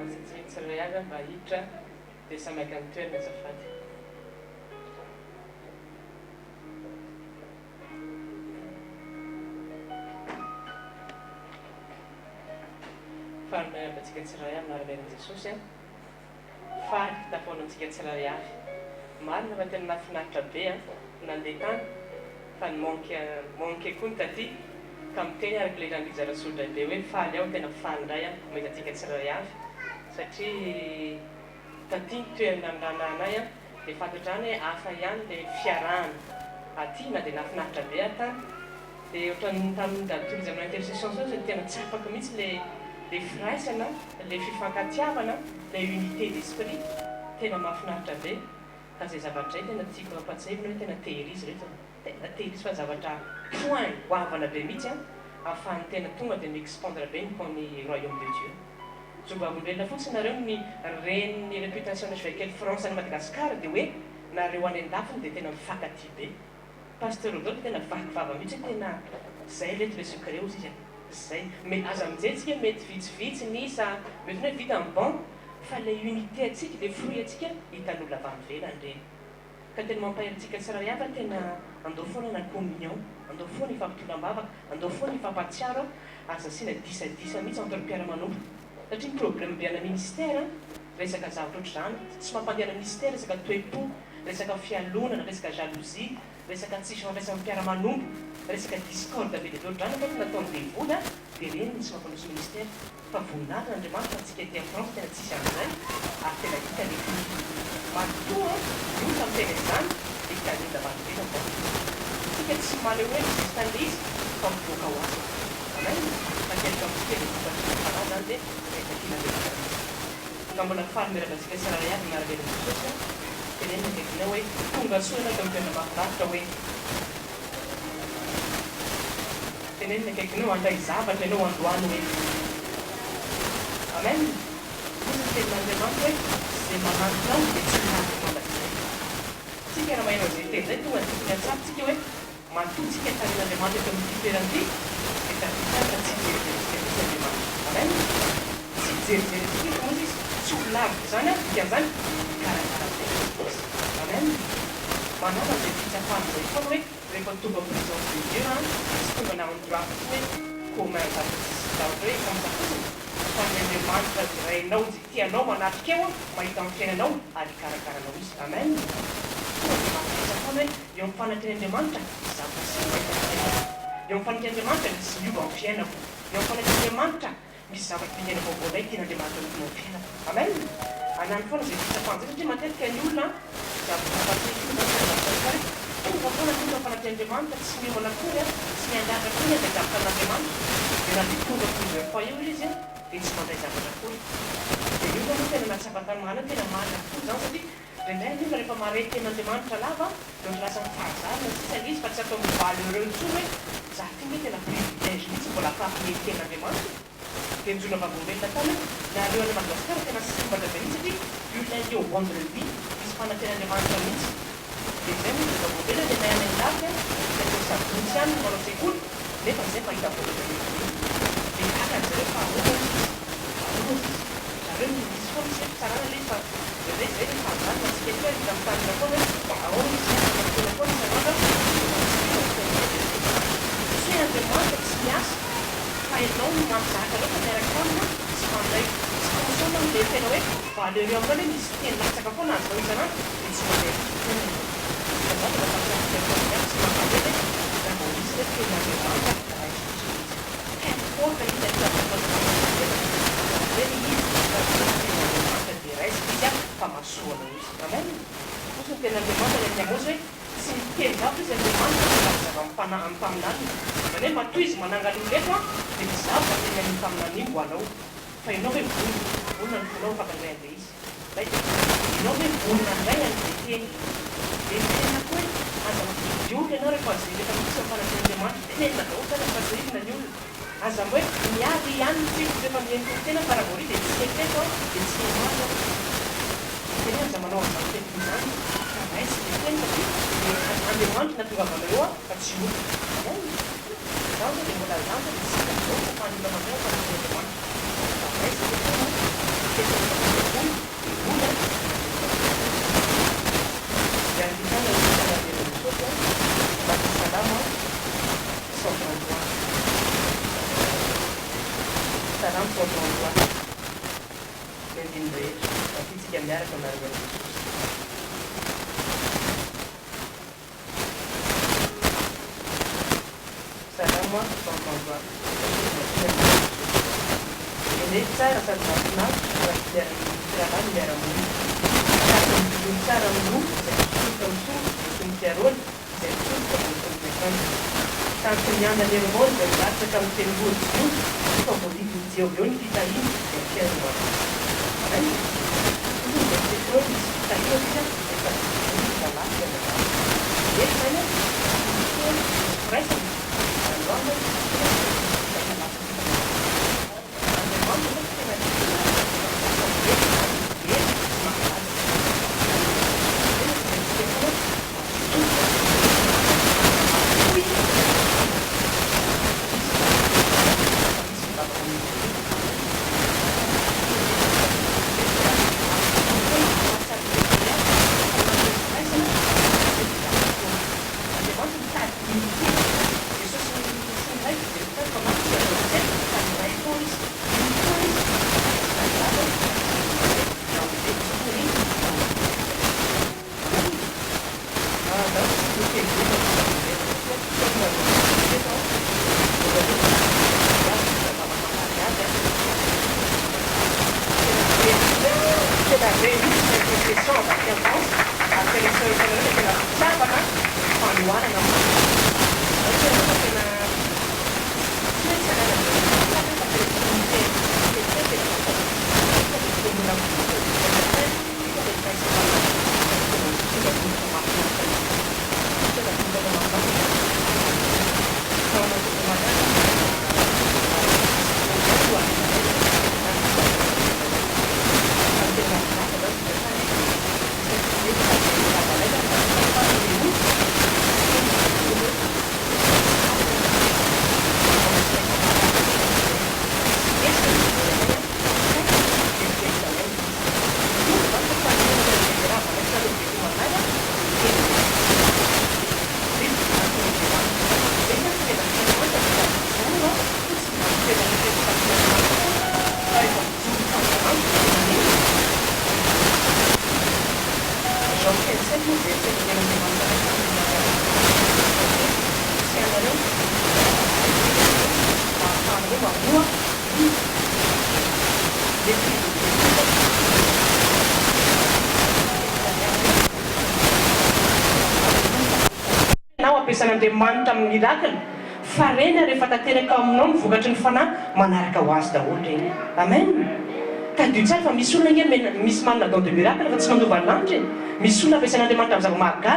Manasy tsirairay avy aho mba hiditra dia samy haka ny toerany azafady. Faly miarahaba antsika tsirairay amin'ny anaran'i Jesosy an. Faly tafahaona antsika tsirairay avy. Marina fa tena nahafinaritra be an, nandeha tany fa ny manque manque koa ny taty ka miteny araka ilay Randrija Rasolondraibe hoe faly aho tena faly indray aho mahita antsika tsirairay avy satria taty ny toerana niranahana anay an dia fantatra ihany hoe hafa ihany ilay fiarahana aty na dia nahafinaritra be ary tany Dia ohatran'ny tamin'ny Dadatoa Iza Manao Intercession zao dia tena tsapako mihitsy le le firaisana, le fifankatiavana, le unité d'esprit, tena mahafinaritra be, ka zay zavatra zay tena tiako ampatsiahivina hoe tena tehirizo reto a, tena tehirizo fa zavatra point goavana be mihitsy an, ahafahan'ny tena tonga dia mi-expandre be ny ny royaume de Dieu. Zo vavolombelona fotsiny nareo ny ren'ny réputation ny HVK France any Madagascar dia hoe nareo any andafiny dia tena mifankatia be. Pasteur Rodolphe tena vaky vava mihitsy hoe tena zay reto le secret ozy izy a! Zay! Mais aza mijery tsika mety vitsivitsy ny isa, mety hoe vita ny banc fa le unité antsika, le fruit antsika hitan'olona avy any ivelany ireny. Ka tena mampahery antsika tsirairay avy aho tena andao foana hanana communion, andao foana hifampitondra am-bavaka, andao foana hifampahatsiaro, aza asiana disadisa mihitsy entre mpiara-manompo satria ny problème be ana ministère resaka zavatra ohatr'izany, tsy mampandeha ana ministère resaka toe-po, resaka fialonana, resaka jalousie, resaka tsisy fifandraisan'ny mpiara-manompo, resaka discorde be dia be ohatr'izany en fait nataon'ny devoly an, dia ireny no tsy mampandroso ministère. Fa voninahitra Andriamanitra fa tsika aty en France tena tsisy an'izay ary tena hita le fruit. Matoa ny olona miteny an'izany dia hitan'ny olona avy any ivelany izany. Tsika tsy maneho hoe mi-existe an'ilay izy fa mivoaka ho azy. Amen! Tanteraka amintsika ilay vokatry ny fanahy izany dia izay takian'Andriamanitra amintsika. Ka mbola faly miaraka antsika tsirairay avy miaraka eto Jesosy a! Tenenina akaikinao hoe tonga soa ianao eto amin'ny toerana mahafinaritra hoe. Tenenina akaikinao handray zavatra ianao androany hoe. Amen! Hoy ny tenin'Andriamanitra hoe izay manantona Ahy dia tsy ho laviko mandrakizay. Tsika raha maheno an'izay teny izay tonga dia tokony hahatsapa tsika hoe Matoa tsika tahin'Andriamanitra eto amin'ity toerana ity dia tadidio tsara fa tsy hijerijery antsika mihitsy Andriamanitra. Amen! Tsy hijerijery antsika Izy moa Izy, tsy ho lavitra izany an, dikan'izany hikarakara fiainana Izy. Amen! Manana izay fitsapana izay foana hoe rehefa tonga en présence de Dieu an, dia tsy tonga na endroit fotsiny hoe commun zavatra tsisy zavatra hoe comme ça fotsiny fa ny Andriamanitra izay Rainao izay tia anao manatrika eo an, mahita ny fiainanao ary hikarakara anao Izy. Amen! Tonga dia mampiasa foana hoe Eo amin'ny fanatrehan'Andriamanitra, zavatra tsy mivaika ny fiainako. Eo amin'ny fanatrehan'Andriamanitra, misy miova ny fiainako. Eo amin'ny fanatrehan'Andriamanitra, misy zavatra dingana vaovao indray tian'Andriamanitra hoentina ao amin'ny fiainako. Amen! Anano foana izay fitsapana izay satria matetika ny olona, zavatra mampatsiahy koa izany tany Madagasikara hoe, tonga foana ny olona amin'ny fanatrehan'Andriamanitra, tsy miomana akory, tsy miandrandra akory handray zavatra amin'Andriamanitra, dia na dia tonga plusieurs fois eo izy dia tsy mandray zavatra akory. Dia ny olona moa tena nahatsapa tany Mahana hoe tena marina tokoa izany satria Indraindray ny olona rehefa mahare tenin'Andriamanitra lava dia ohatry lasa mifahazarana sisa ilay izy fa tsy atao mi-valeureux intsony hoe za ty nge tena privilège mihitsy mbola afahako mihaino tenin'Andriamanitra e! Dia nijoro vavolombelona tany hoe nareo any Madagascar tena sambatra be mihitsy satria du lundi au vendredi misy fanatrehan'Andriamanitra mihitsy. Dia izay moa nijoro vavolombelona ny anay any an-dafy an, isaky ny sabotsy ihany no manao sekoly nefa izay mahita vokatra be dia be. Dia gaga ry zareo fa ahoana hozy izy? Ahoana hozy izy? Zareo no misy foana tsy hoe fitsarana ilay izy fa indraindray izay ilay fahazarana antsika aty ary mila mitandrina foana hoe ahoana izy izay afaka fotoana foana isan'andro dia mba tsy mila ny fiainana Andriamanitra. Tsy hoe Andriamanitra tsy miasa fa ianao no manjaka loatra miaraka aminy tsy mandray tsy conscient amin'ilay tena hoe valeureux aminao ilay misy teny latsaka foana azonao isan'andro dia tsy mandray mihitsy ny fiainana ianao. Fa za dia mampahatsiahy antsika ihany tsy mampalahelo hoe raha vao misy ilay tenin'Andriamanitra raiso fotsiny izy. Qu'importe inona inona zavatra mampalahelo hoe le izy raha vao misy tenin'Andriamanitra dia raisiko izy fa mahasoa anao izy. Amen. Hoy ny tenin'Andriamanitra any amin'ny Amosy hoe tsy miteny zavatra izy Andriamanitra fa milaza zava-panahy amin'ny mpaminaniny. Izany hoe matoa izy manangana olona eto dia misy zavatra tenenin'io mpaminany io ho anao. Fa ianao ve vonona? Vonona ny fonao afaka handray an'ilay izy? Ilay Ianao ve vonona handray an'izay teny? Dia mitenena koa hoe, Aza mifidy olona ianao rehefa rehefa misy eo am-panatrehan'Andriamanitra. Tenenina daholo izany, ampahatsiahivina ny olona. Aza hoe, ny ahy ry ihany no tiako rehefa mihaino toriteny aho fa raha vao ry dia tsy ekeko aho, dia tsy heno azy aho. Mitenena aza manao an'izany toe-po izany fa raiso ilay teny satria dia Andriamanitra no nahatongavanao eo fa tsy olona. Amen. Izaho izao dia mbola izany izao dia tsy hitako daholo fa fahan'olona mandray ao am-panatrehan'Andriamanitra. Fa raiso ilay teny an. miaraka amin'ny anaran'i Jesosy. Salama Fanfantsoa. Eny e, tsara sady mahafinaritra raha ny mpirahalahy no miara-monina. Tahaka ny volono tsara amin'ny loha izay misoroka amin'ny soroka ny tongotr'i Arona izay misoroka amin'ny tongotr'akanjony. Tahaka ny andan'i Hermona izay milatsaka amin'ny tendrombohitr'i Ziona, fa voadidin'i Jehovah eo ny fitahiana dia ny fiainana mandrakizay. Amen. Tokony ho verset teo hoe misy fitahiana sisa rehefa didin'ny mpirahalahy sy anabavy. Eto izany an, misy fotoana, misy firaisana, androany izany misy firaisana, misy fitahiana latsaka isan'andro. Andriamanitra mantsy tena tia fa mety izany mety sy mahafaly Izay no tenenitsika foana mazotoa mahafoy izy fa misy mivavaka amin'izy ireo Andriamanitra mitady unité Jesosy sy ny Ray dia jereo tsara fa mantsy tsy azonao an-tsaina fa ny Ray foana izy, iny foana izy fa tsy tadiaviny fa tsy unité na ho be tsy ho iny na ho be. Amen. Ah za tsy tokony hiteny be fa tsy be satria tsy haiko na azonao teto an, voalohany indrindra tadiaviko izay zava-mahafaly azy an, tena be tena be mihitsy ny intercession avy aty en France ary tena seho hitanareo dia tena fitiavana ny fanohanana mantsy zay tena mba tena tsy hoe tsy ananan'ny fitiavana fa tena tsy miteny miteny tena vita vita dia tombona vita dia firaisan-tsaina vita dia firaisam-panahy tena mitondra vokatra mahafinaritra mihitsy tena vokatra mahafinaritra tao anatin'ny mariazy Jean 15,7 moa verset nomen'Andriamanitra anay tamin'ny alalan'ny tsy ianareo mba hahafahanareo mamoa ny Mety Nao ampiasain'Andriamanitra amin'ny miracle fa reny ary efa tanteraka ao aminao ny vokatry ny fanahy manaraka ho azy daholo reny. Amen! Tadidio tsara fa misy olona ange mena misy manana don de miracle fa tsy mandova ny lanitra e! Misy olona ampiasain'Andriamanitra amin'ny zava-mahagaga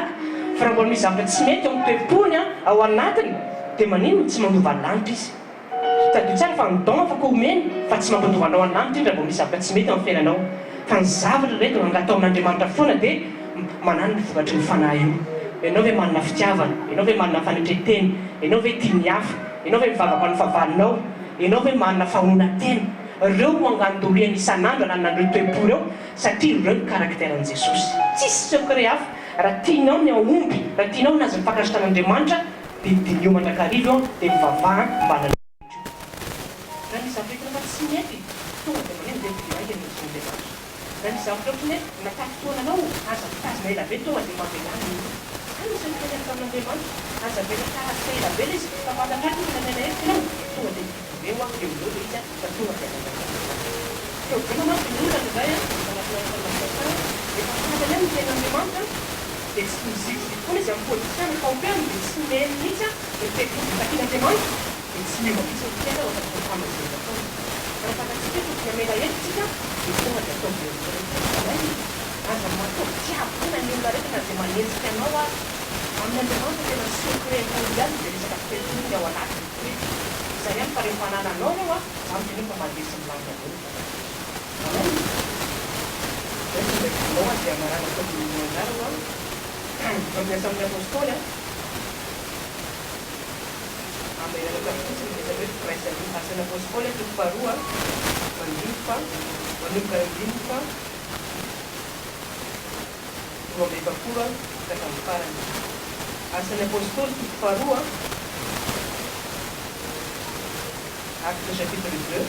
fa raha mbola misy zavatra tsy mety ao amin'ny toe-pony ao anatiny dia maninona tsy mandova ny lanitra izy. Tadidio tsara fa ny don afaka omeny fa tsy mampandova anao any lanitra iny raha vao misy zavatra tsy mety ao amin'ny fiainanao. Fa ny zavatra reto angatao amin'Andriamanitra foana dia manano ny vokatry ny fanahy io. Ianao ve manana fitiavana? Ianao ve manana fanetren-tena? Ianao ve tia ny hafa? Ianao ve mivavaka ho an'ny fahavalonao? Ianao ve manana fahononan-tena? Ireo no anganondolihana isan'andro ananana ireo toe-po ireo satria ireo no caractère an'i Jesosy. Tsisy secret hafa. Raha tianao ny hahomby, raha tianao ny hahazo ny fankasitrahan'Andriamanitra, Dia diniho mandrakariva eo dia mivavaha mba hananao io. Raha misy zavatra hitanao fa tsy mety, tonga dia maneno dia diniho haingana eo imason'Andriamanitra. Raha misy zavatra ohatran'ny hoe natafintohina anao, aza mitazona ela be tonga dia mamelà ny olona. Izany no secret miaraka amin'Andriamanitra. Aza avela tarazoka ela be ilay izy fa fantatrao tonga dia namela hevitra ianao dia tonga dia didioveo eo eo ilay izy fa tonga dia aza avela. Problema mantsy ny olona indraindray anatina information efa fantany ihany ny tenin'Andriamanitra dia tsy miziriziri foana izy amin'ny position ny kaomperiny dia tsy mety mihitsy an, dia fehikozy takian'Andriamanitra dia tsy miova mihitsy ny fiainana fa tsy mifamazera foana. Fa raha fantatsika hoe tokony hamela heloka isika dia tonga dia ataovy eo amin'izay. Amen. Aza matahotra tsy avokoa na ny olona rehetra na dia manenjika anao ary. Amin'Andriamanitra tena secret mondial izay resaka fehikozy ny ao anatiny toetra. Izay ihany fa rehefa anananao ireo an, za miteny hoe fa mandeha sy milamina daholo ny zavatra. Amen. Zay no ilay voalohany dia hamaranako ny anjarako an. Amin'ny Asan'ny Apostoly an. Hamerenako azy fotsiny ny resaka hoe firaisan'ny Asan'ny Apostoly toko faharoa andininy faha manomboka ny andininy faha 42 ka hatramin'ny farany. Asan'ny Apostoly toko faharoa Actes chapitre 2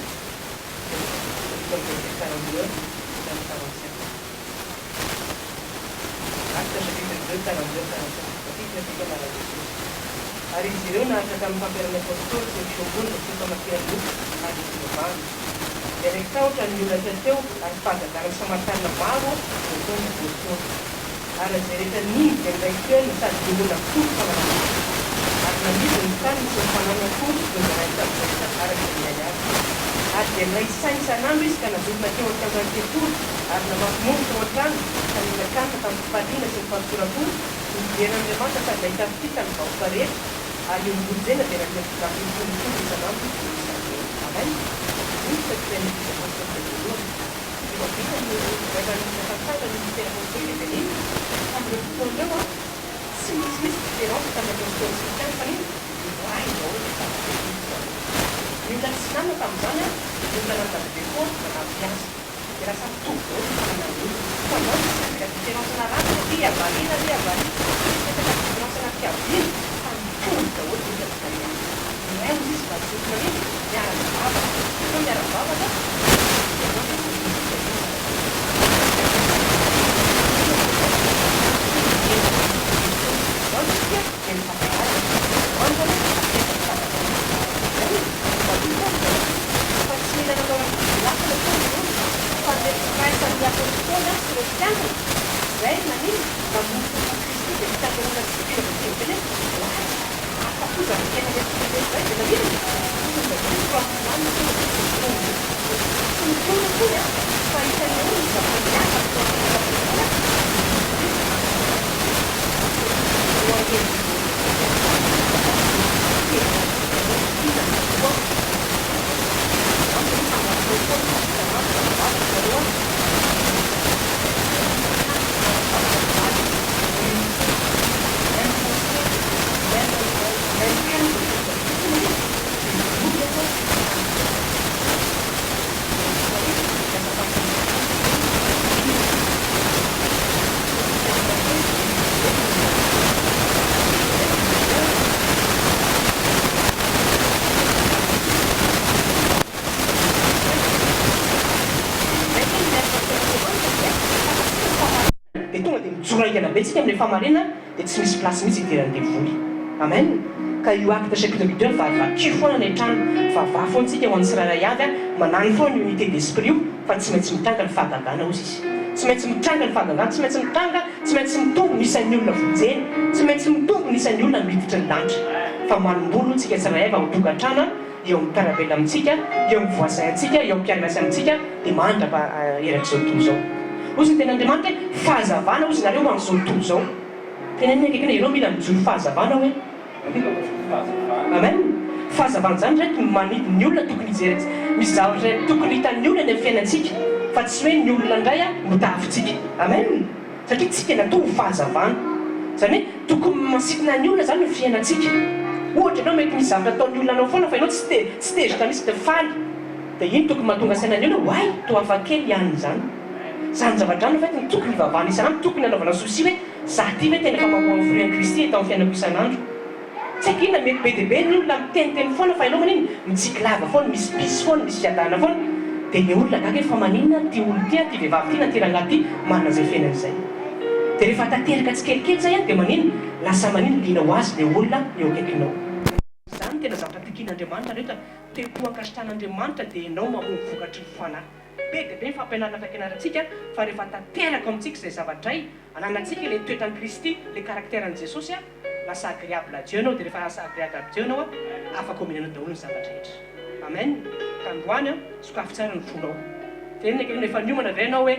verset 42 hatramin'ny 47. Actes chapitre 2, 42 à 45, Vakiko ny adika anaran'i Jesosy. Ary izy ireo naharitra tamin'ny fampiharan'ny Apostoly sy ny fiombonana sy ny famakiana ny mofo ary ny fivavahana. Dia raiki-tahotra ny olona teo ary fahagagana sy famantarana maro no nataon'ny Apostoly. Ary izay rehetra nino dia niray feo no sady niombona mitovy fananana. Ary namidy ny taniny sy ny fananany koa nozarainy tamin'izay rehetra araka izay nilainy avy. Ary dia niray saina isan'andro izy ka nazoto nankeo an-kianjan'ny tempoly ary namaky mofo tao an-trano ka nihinan-kanina tamin'ny fifaliana sy ny fahatsoram-po, nidera an'Andriamanitra sady nahita fitia tamin'ny vahoaka rehetra, ary io Monjena dia nampitombo ny Tompo isan'andro i Jerosalema. Amen. Io no secret-n'ny Eglizy Apostolika voalohany. Rehefa vita ny rehefa rehefa nitranga ny mistera apostolika dia nino tamin'ireo fotoana ireo an, tsy nisy mihitsy différence tamin'ny apostoly sy ny mpianatra fa nino niray daholo dia zava-dehibe izany. Ny olona tsy nanana tamin'izany an, ny olona nanana bebe koa nanampy azy. Dia lasa mitovy daholo ny fananan'ny olona. Fa androany tsisy resaka différence na razana aty havariana ary havariana, tsisy resaka différence na fiaviana fa mitovy daholo ny olona tsirairay avy. Iray hozy izy mba tsy ho tonga hoe miara-mivavaka. Rehefa miara-mivavaka dia mantsy misy fiaviana Tsy mitonona akory an! Fa hitan'ny olona ny zavatra miavaka teo amin'ny fiainan'ny Dia tonga dia mijoro haingana be tsika amin'ilay fahamarinana dia tsy misy place mihitsy hidiran'ny devoly. Amen! Ka io acte chapitre 2 io vakio foana any an-trano, vavaha foana tsika ho an'ny tsirairay avy an, manano foana io unité d'esprit io fa tsy maintsy mitranga ny fahagagana hozy izy. Tsy maintsy mitranga ny fahagagana, tsy maintsy mitranga, tsy maintsy mitombo ny isan'ny olona vonjena, tsy maintsy mitombo ny isan'ny olona miditry ny lanitra. Fa manomboha aloha tsika tsirairay avy ao an-tokantrano an, eo amin'ny mpiara-belona amintsika, eo amin'ny voisin antsika, eo amin'ny mpiara-miasa amintsika, dia mandrapa erak'izao tontolo izao. Hozy ny tenin'Andriamanitra hoe, fahazavana hozy nareo ho an'izao tontolo izao. Tenenina akaiky hoe, ianao mila mijoro fahazavana hoe. Amen. Fahazavana izany ry reto no manidy ny olona tokony hijery antsika. Misy zavatra tokony hitan'ny olona any amin'ny fiainantsika, fa tsy hoe ny olona indray no tahafintsika. Amen. Satria tsika natao ho fahazavana. Izany hoe tokony masitona ny olona izany ny fiainantsika. Ohatra ianao mety misy zavatra ataon'ny olona anao foana fa ianao tsy te tsy tezitra mihitsy dia faly. Dia iny tokony mahatonga saina ny olona hoe oay toa hafa kely i anona izany. Izany zavatra izany en fait no tokony hivavahana isan'andro, tokony hanaovana souci hoe za ty ve tena efa mamoha ny fruit an'i Kristy eto amin'ny fiainako isan'andro. Tsy haiko inona, mety be dia be ny olona miteniteny foana fa ianao maninona? Mitsiky lava foana, misy peace foana, misy fiadanana foana. Dia ilay olona gaga hoe fa maninona ary ity olona ity, ity vehivavy ity na ity rangahy ity manana izay fiainana izay. Dia rehefa tanteraka tsikelikely izay an, dia maninona? Lasa maninona? Liana ho azy ilay olona eo akaikinao. Izany no tena zavatra tikian'Andriamanitra rehetra, te-ho ankasitrahan'Andriamanitra dia ianao mamoa ny vokatry ny fanahy. Be dia be ny fampianarana fampianarantsika fa rehefa tanteraka ao amintsika izay zavatra izay, Ananantsika ilay toetran'i Kristy, ilay caractère an'i Jesosy a, lasa agréable à Dieu ianao, dia rehefa lasa agréable à Dieu ianao a, afaka omena anao daholo ny zavatra rehetra. Amen. Ka androany a, sokafy tsara ny fonao. Tenenina akaiky anao, efa niomana ve ianao e?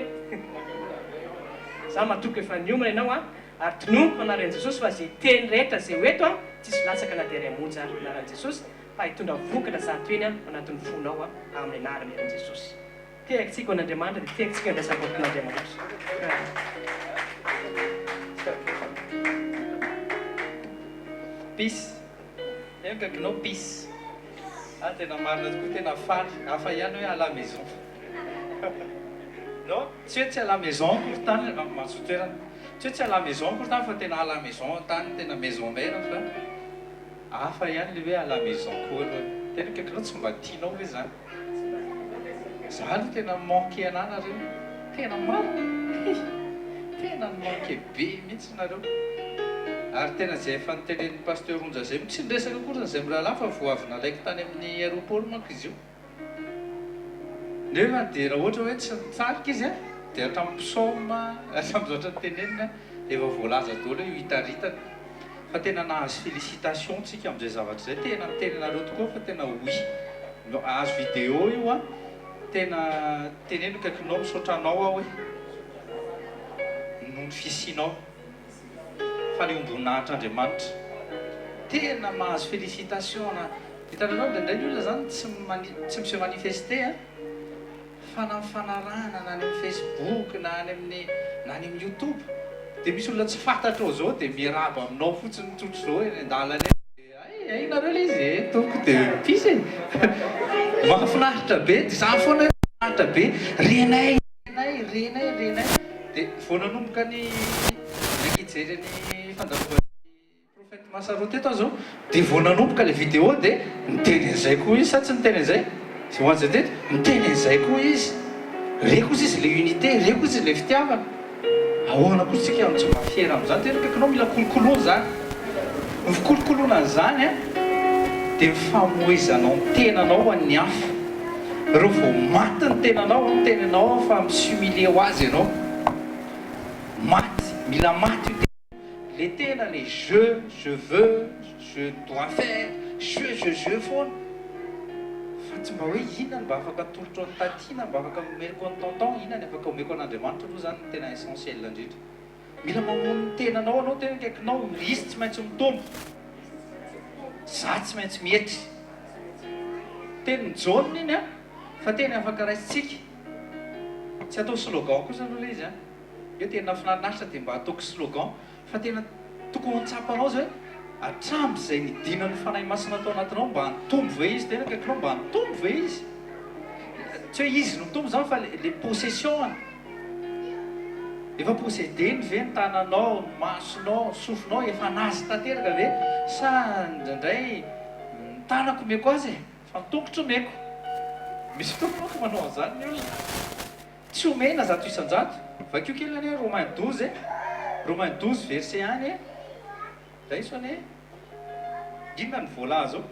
Za matoky efa niomana ianao a, ary tononiko anaran'i Jesosy fa izay teny rehetra izay ho eto a, tsisy latsaka na dia iray monja ary, anaran'i Jesosy, fa hitondra vokatra zato heny a, ao anatin'ny fonao a, amin'ny anaran'i Jesosy. Tehakitsika ho an'Andriamanitra dia tehakitsika andraisam-bokin'Andriamanitra. Peace. Eo akaikinao peace. Ah tena marina tokoa tena faly. Hafa ihany hoe à la maison. Non, tsy hoe tsy à la maison akory tany, mahazo toerana. Tsy hoe tsy à la maison akory tany fa tena à la maison tany, tena maison mère fa hafa ihany le hoe à la maison koa aloha. Tena akaikinao tsy mba tianao ve zany? Za aloha tena manque anah nareo, tena marina eh! Tena ni-manquer be mihitsy nareo. Ary tena izay efa notenenin'i Pasteur Onja izay, tsy niresaka akory izay mirahalahy fa vao avy nalaiko tany amin'ny aéroport manko izy io. Nefa dia raha ohatra hoe tsy nitarika izy dia hatramin'ny psaume, hatramin'ny zavatra noteneniny dia efa voalaza daholo hoe io hitaritana. Fa tena nahazo félicitation tsika amin'izay zavatra izay, tena miteny anareo tokoa fa tena oui. Azo vidéo io an, tena teneno akaikinao misaotra anao aho hoe noho ny fisianao. Fanehoam-boninahitr'Andriamanitra. Tena mahazo félicitation na hitanareo indraindray ny olona zany tsy mani tsy mi se manifester an, fa na amin'ny fanarahana na any amin'ny Facebook na any amin'ny na any amin'ny youtube dia misy olona tsy fantatrao zao dia miarahaba aminao fotsiny tsotr'izao eny an-dalana eny dia hay hainareo ilay izy e tompoko dia peace e mahafinaritra be dia zany foana hoe mahafinaritra be renay renay renay renay dia vao nanomboka ny nankijery ny fandalovan'ny Prophète Masaro teto aho zao dia vao nanomboka ilay vidéo dia niteny an'izay koa izy sa tsy niteny an'izay? Izay ho an'izay teto? Niteny an'izay koa izy. Re kosa izy ilay unité, re kosa izy ilay fitiavana. Ahoana kosa isika no tsy mba fier amin'izany? Tena akaikinao mila kolokoloina izany. Ny fikolokoloana an'izany an, dia ny famoizanao ny tenanao ho an'ny hafa. Reo vao maty ny tenanao, miteny anao aho fa mi-s'humilier ho azy ianao. Maty, mila maty io tena. Le tena le je, je veux, je dois faire, je, je, je foana fa tsy mba hoe inona no mba afaka atolotro an'i taty, inona no mba afaka omeko an'i tonton, inona ny afaka omeko an'Andriamanitra aloha zany no tena essentiel indrindra. Mila mamono ny tenanao anao tena akaikinao, izy tsy maintsy mitombo, za tsy maintsy mietry. Tenin'i Jaona iny an, fa teny afaka raisintsika. Tsy atao slogan kosa aloha ilay izy an. Hoe tena nahafinaritra dia mba ataoko slogan fa tena tokony ho tsapanao zay hoe hatramizay nidinan'ny Fanahy Masina tao anatinao mba nitombo ve izy tena akaikinao mba nitombo ve izy? Tsy hoe izy no mitombo zany fa le possession-ny efa posséder-ny ve ny tananao, ny masonao, ny sofinao efa an'azy tanteraka ve sa indraindray ny tanako omeko azy e fa ny tongotro omeko misy fotoana manko manao an'izany ny olona. Tsy omena 100%. Vakio kely anie Romains 12 e. Romains 12 verset 1 anie. Raiso anie. Inona no voalaza ao?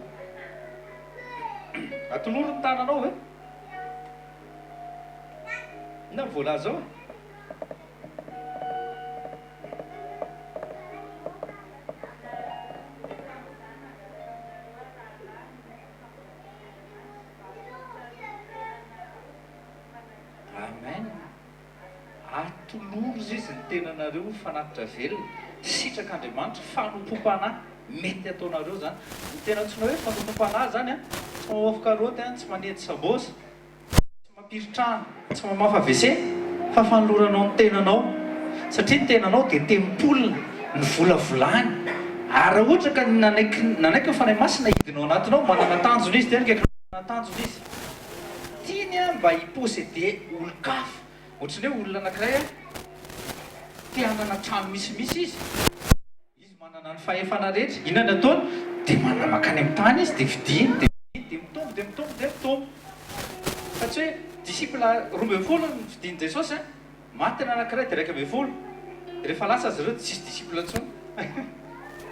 Atolory ny tananao ve? Inona no voalaza ao e? Amen! Atolory izy ny tenanareo ho fanatitra velona, sitrak'Andriamanitra, fanompoam-panahy, mety ataonareo izany. Ny tena antsoina hoe fanompoam-panahy izany an, tsy mamafy karaoty an, tsy manendy sabosa, tsy mampiry trano, tsy mamafa WC, fa fanoloranao ny tenanao, satria ny tenanao dia tempoliny, ny volavolany, ary raha ohatra ka nanaiky nanaiky ny Fanahy Masina hidina ao anatinao, manana tanjona izy, tena akaikinao manana tanjona izy. Tiany mba hi-posséder olon-kafa. Ohatran'ny hoe olona anankiray te hanana trano misimisy izy. Izy manana ny fahefana rehetra. Inona ny ataony? Dia manana mankany amin'ny tany izy, dia vidiany, dia vidiany, dia mitombo, dia mitombo, dia mitombo. Fa tsy hoe disciple 12 no novidian'i Jesosy. Maty ny anankiray dia 11. Rehefa lasa azy ireo dia tsisy disciple intsony.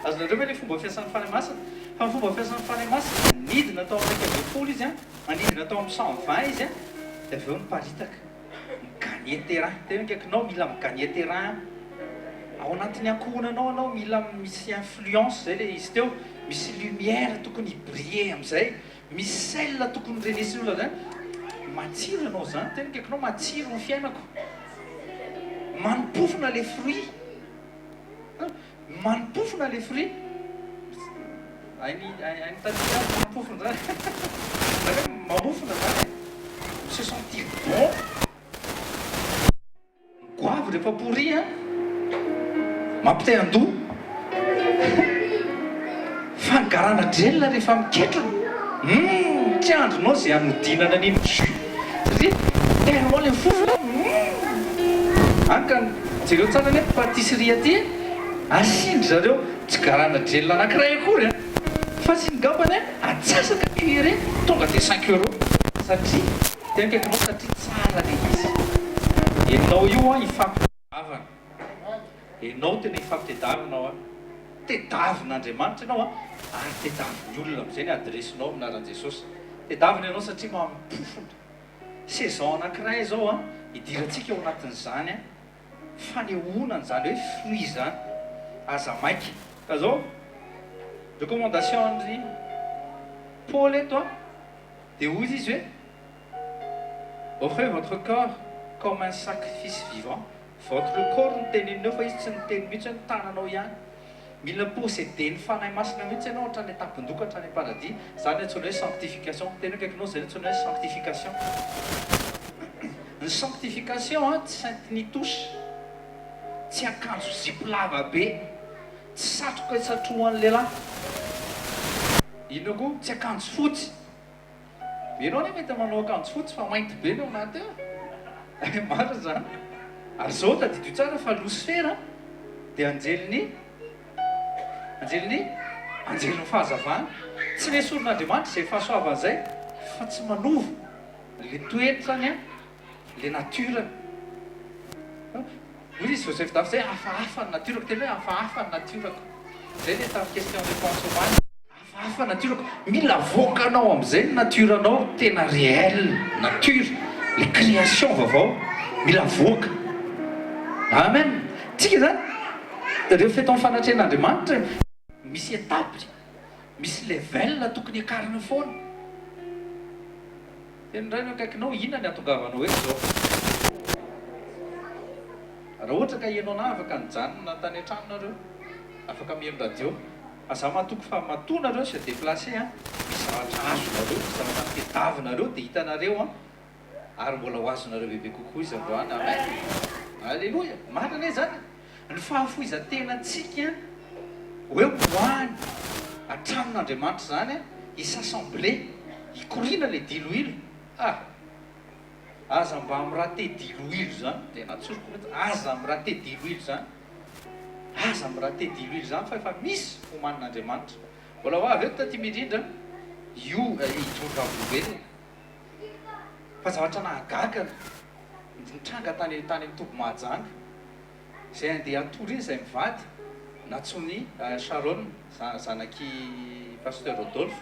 Azonareo ve ilay fomba fiasan'ny Fanahy Masina? Fa ny fomba fiasan'ny Fanahy Masina, nidina tao amin'ny 11 izy an, nidina tao amin'ny 120 izy an, dia avy eo niparitaka. Mi-gagner terrain. Tena akaikinao mila mi-gagner terrain. Ao anatin'ny ankohonanao ianao mila misy influence, izay ilay izy teo, misy lumière tokony hi-briller amin'izay. Misy sel tokony renesin'ny olona zany, matsiro ianao zany, tena akaikinao matsiro ny fiainako, manimpofona le fruit, manimpofona le fruit, hainy hainy taty ary manimpofona zany, zany hoe mamofona zany e, mi se sentir bon. Goavy rehefa pourri an! Mampite andoha! Fa ny garana drelina rehefa miketrona, humm! Tsy andrinao izay hanodinana an'iny jus satria tellement le fofona humm! Any ka jereo tsara anie patisserie aty e! Asian-dry zareo tsy garana drelina anankiray akory an! Fa asiany ngambany an atsasaka cuillerée tonga dia cinq euros satria Tena akaikinao satria tsara le izy. Enao io an hifampitadiavana. Enao tena hifampitedavina hoa. Tedavin'Andriamanitra ianao an, ary tedavin'ny olona amin'izay ny adiresinao amin'ny anaran'i Jesosy. Tedavina ianao satria mampofona. Saison anankiray izao an, hidirantsika ao anatin'izany an, fanehoana an'izany hoe fruit izany. Aza maika. Ka izao, recommandation-n'i Paoly eto an, dia hoy izy hoe, Offrez votre corps comme un sacrifice vivant. Votre corps no teneniny eo fa izy tsy niteny mihitsy hoe ny tananao ihany. Mila posseder ny Fanahy Masina mihitsy ianao hatrany an-tampon-doha ka hatrany am-paladia. Izany no antsoina hoe sanctification. Teny akaikinao izay no antsoina hoe sanctification. Ny sanctification an, tsy sainte nitouche, tsy akanjo zipo lava be, tsy satroka satrohan'ny lehilahy. Inona koa? Tsy akanjo fotsy. Ianao anie mety manao akanjo fotsy fa mainty be ny ao anaty ao e! Marina izany. Ary izao tadidio tsara fa Losifera dia anjelin'ny anjelin'ny anjelin'ny fahazavana. Tsy nesorin'Andriamanitra izay fahasoavana izay fa tsy manova ilay toetrany, ilay nature-ny. Hoy izy Joseph Dafy izay hafahafa ny nature-ko, tena hoe hafahafa ny nature-ko. Izay ilay tamin'ny question réponse omaly. Hafahafa nature ko, mila avoakanao amizay ny nature nao tena réel, nature, le création vaovao mila avoaka. Amen! Tsika zany rehefa eto am fanatrehan'Andriamanitra misy étape, misy level tokony hiakarina foana. Teny indray no akaikinao, inona ny hatongavanao eto zao? Raha ohatra ka ianao na afaka nijanona tany an-trano nareo, afaka mihaino radio. Fa za matoky fa matoa nareo se déplacer an, misy zavatra azonareo, misy zavatra tediavinareo dia hitanareo an, ary mbola ho azonareo bebe kokoa izy androany. Amen! Aleloia! Marina anie izany e! Ny fahafoizan-tenantsika hoe ho any an-tranon'Andriamanitra izany an, hi-s'assembler, hikoriana ilay diloilo. Ah! Aza mba mi-rater diloilo izany, tena tsoriko mihitsy, aza mi-rater diloilo izany. Aza mi-rater diloilo izany fa efa misy omanin'Andriamanitra. Mbola ho avy eto taty mirindra io hijoro vavolombelona. Fa zavatra nahagaga nitranga tany tany amin'ny toby Mahajanga. Izay handeha hatory iny izay mivady nantsoin'i Sharon zanak'i Pasteur Rodolphe.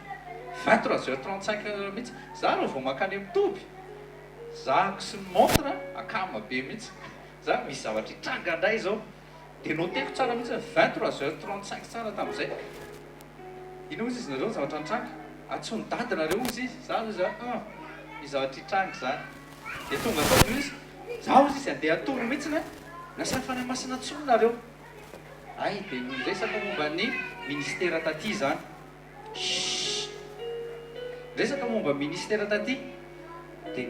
23 heures 35 mihitsy. Za raha vao mankany amin'ny toby, zahako sy ny montre akama be mihitsy. Za misy zavatra hitranga ndray zao. Dia noteko tsara mihitsy ny 23 heures 35 tsara tamin'izay. Inona ozy izy nareo ny zavatra nitranga? Antsoin'i dada nareo ozy izy. Za ozy ah ah misy zavatra hitranga izany. Dia tonga tao dia ozy izy, za ozy izy andeha hatory mihitsy an, nasain'ny Fanahy Masina antsoiny nareo. Hay dia niresaka momba ny ministera taty izany. Shhh. Resaka momba ministera taty dia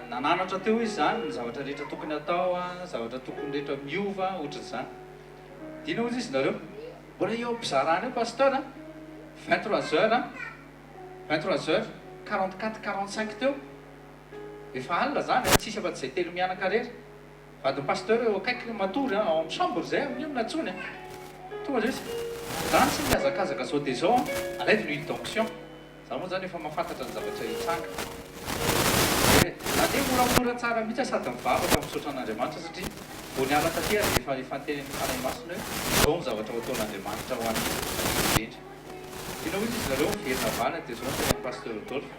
nananatra teo izy izany ny zavatra rehetra tokony hatao, zavatra tokony rehetra miova ohatran'izany. Dia inona hozy izy nareo? Mbola eo am-pizarana eo pasteur a, 23 heures, 23 heures 44, 45 teo, efa alina izany a, tsisy afa-tsy izay telo mianaka irery. Vadin'i pasteur eo akaikiny matory an, ao amin'ny chambre zay amin'io no nantsoiny an. Tonga zay izy, zany tsy mihazakazaka zao dia zao an, alaivo ny huile d'onction. Za moa zany efa mahafantatra ny zavatra hitranga. Dia nandeha moramora tsara mihitsy aho sady mivavaka misaotra an'Andriamanitra satria vao niala taty aho dia efa efa nitenenin'ny Fanahy Masina hoe izao ny zavatra ho ataon'Andriamanitra ho an'ny indrindra. Inona hozy izy nareo miverina avy any dia zao no tenenin'i pasteur Rodolphe.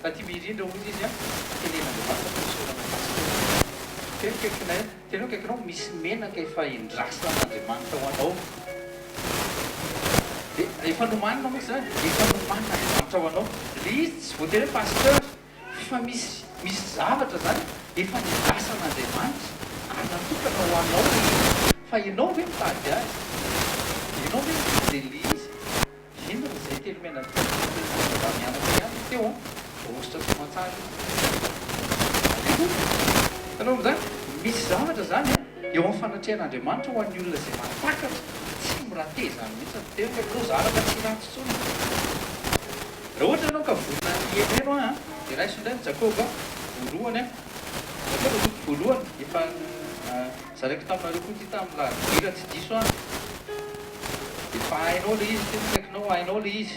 Taty mirindra hozy izy an, tenen'Andriamanitra fa isaorana pasitera. Teny akaikinay, teny akaikinao misy menaka efa endrasan'Andriamanitra ho anao. Dia efa nomanina moa izany, efa nomanin'Andriamanitra ho anao. Ilay izy tsy voatery hoe pasteur fa misy misy zavatra izany efa nendrasan'Andriamanitra ary natokana ho anao ilay izy. Fa ianao ve mitady azy? Ianao ve mitady an'ilay izy? Inona izay telo mianadahy izay mba mianatra ihany ny teo an, voahosotra soamantsara izy. Aleloia! Hitanao amin'izany? Misy zavatra izany an, eo amin'ny fanatrehan'Andriamanitra ho an'ny olona izay mahatakatra, tsy mi-rater izany mihitsy ny teny, fa ianao zara fa tsy ratsy intsony. Raha ohatra ianao ka vonona hihenoheno an, dia raiso indray ny Jakoba voalohany an, Jakoba toko voalohany, efa zaraiko taminareo koa ity tamin'ny lahadiry raha tsy diso aho. Efa hainao le izy, tena akaikinao hainao le izy.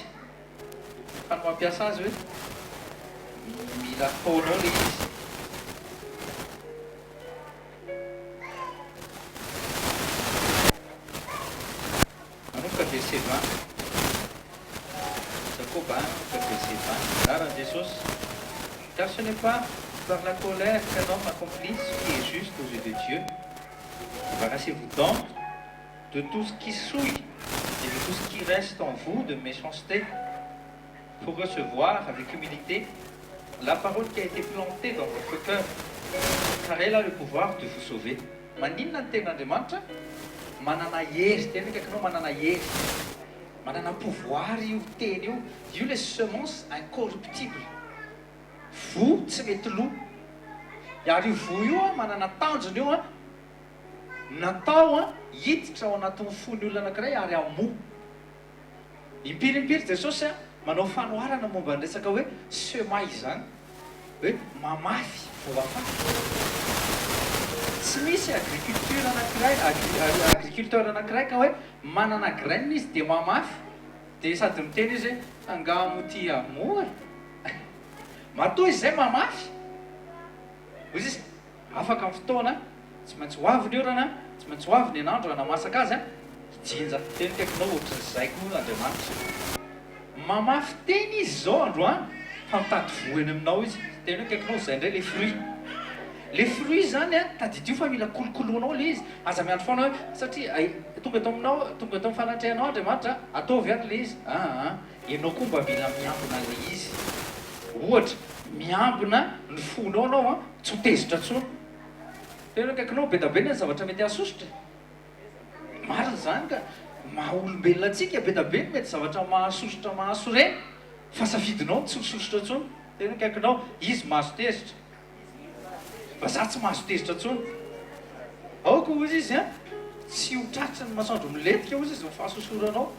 Fa ny mampiasa azy hoe mila ataonao le izy. Verset 20. Jakoba 1 verset 20. Anaran'i Jesosy. Car ce n'est pas par la colère qu'un homme accomplit ce qui est juste aux yeux de Dieu. Débarrassez-vous donc de tout ce qui souille et de tout ce qui reste en vous de méchanceté, pour recevoir avec humilité la parole qui a été plantée dans votre cœur, car elle a le pouvoir de vous sauver. Maninona ny tenin'Andriamanitra? Manana hery, teny akaikinao, manana hery, manana pouvoir io teny io, io le semence incorruptible, voa tsy mety lo, ary io voa io an, manana tanjona io an, natao hiditra ao anatin'ny fon'ny olona anankiray ary hamoa. Impiry impiry Jesosy manao fanoharana momba ny resaka hoe semaille izany, hoe mamafy voafafy. Tsy misy agriculture anankiray, agriculteur anankiray ka hoe manana graine izy dia mamafy dia sady miteny izy hoe angaha moa ity hamoa e? Matoa izy izay mamafy, hoy izy, Afaka ny fotoana, tsy maintsy ho avy ny orana, tsy maintsy ho avy ny an'andro hanamasaka azy an, hijinja. Teny akaikinao ohatran'izay koa Andriamanitra. Mamafy teny Izy izao androany fa mitady voa eny aminao Izy. Teny akaikinao izay indray le fruit. Le fruit izany an, tadidio fa mila kolokoloinao le izy. Aza miandry foana hoe satria ay tonga eto aminao, tonga eto amin'ny fanatrehanao Andriamanitra, ataovy ary le izy. Aa, ianao koa mba mila miambina an'le izy. Ohatra, miambina ny fonao anao an, tsy ho tezitra intsony. Tena akaikinao be da be ny zavatra mety hahasosotra e. Marina izany ka, maha olombelona antsika be da be ny mety zavatra mahasosotra mahasorena, fa safidinao ny tsy ho sosotra intsony. Tena akaikinao, izy mahazo tezitra, fa za tsy mahazo tezitra intsony. Aoka hozy izy an, tsy ho tratry ny masoandro milentika hozy izy ny fahasosoranao.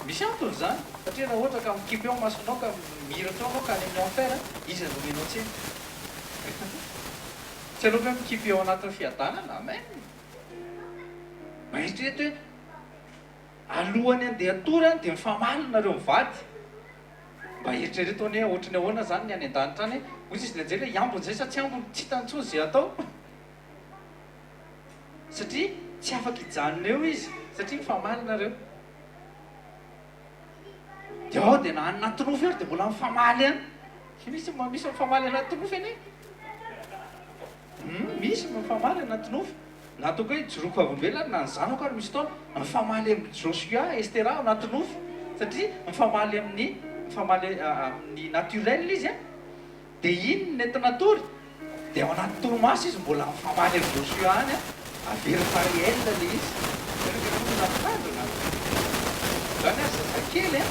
Misy antony izany, satria raha ohatra ka mikipy eo ny masonao ka mihiratra ao ianao ka any amin'ny enfer, iza no omenao tsiny? Tsy aleo ve mikipy ao anatin'ny fiadanana? Amen! Mba eritrereto hoe alohan'ny handeha hatory any dia mifamaly nareo mivady. Mba eritrereto anie ohatry ny ahoana izany ny any an-danitra any, hoy izy ny anjely hoe hiambina izay sa tsy hiambina? Tsy hitany intsony izay atao. Satria tsy afaka hijanona eo izy satria mifamaly nareo. Dia ao dia na any anaty nofy ary dia mbola mifamaly ihany. Misy misy mifamaly anaty nofy anie. Hum, misy mifamaly anaty nofy. Na ataoko hoe ijoroako vavolombelona ary na ny zanako ary misy fotoana mifamaly amin'i Joshua, Estera ao anaty nofy. Satria mifamaly amin'ny mifamaly amin'ny naturel izy an. Dia iny no nentina natory, dia ao anaty torimaso izy mbola mifamaly amin'i Joshua any an, averiny fa réel ilay izy. Jereo fa efa mila mitandrina an! Izany ary zazakely an,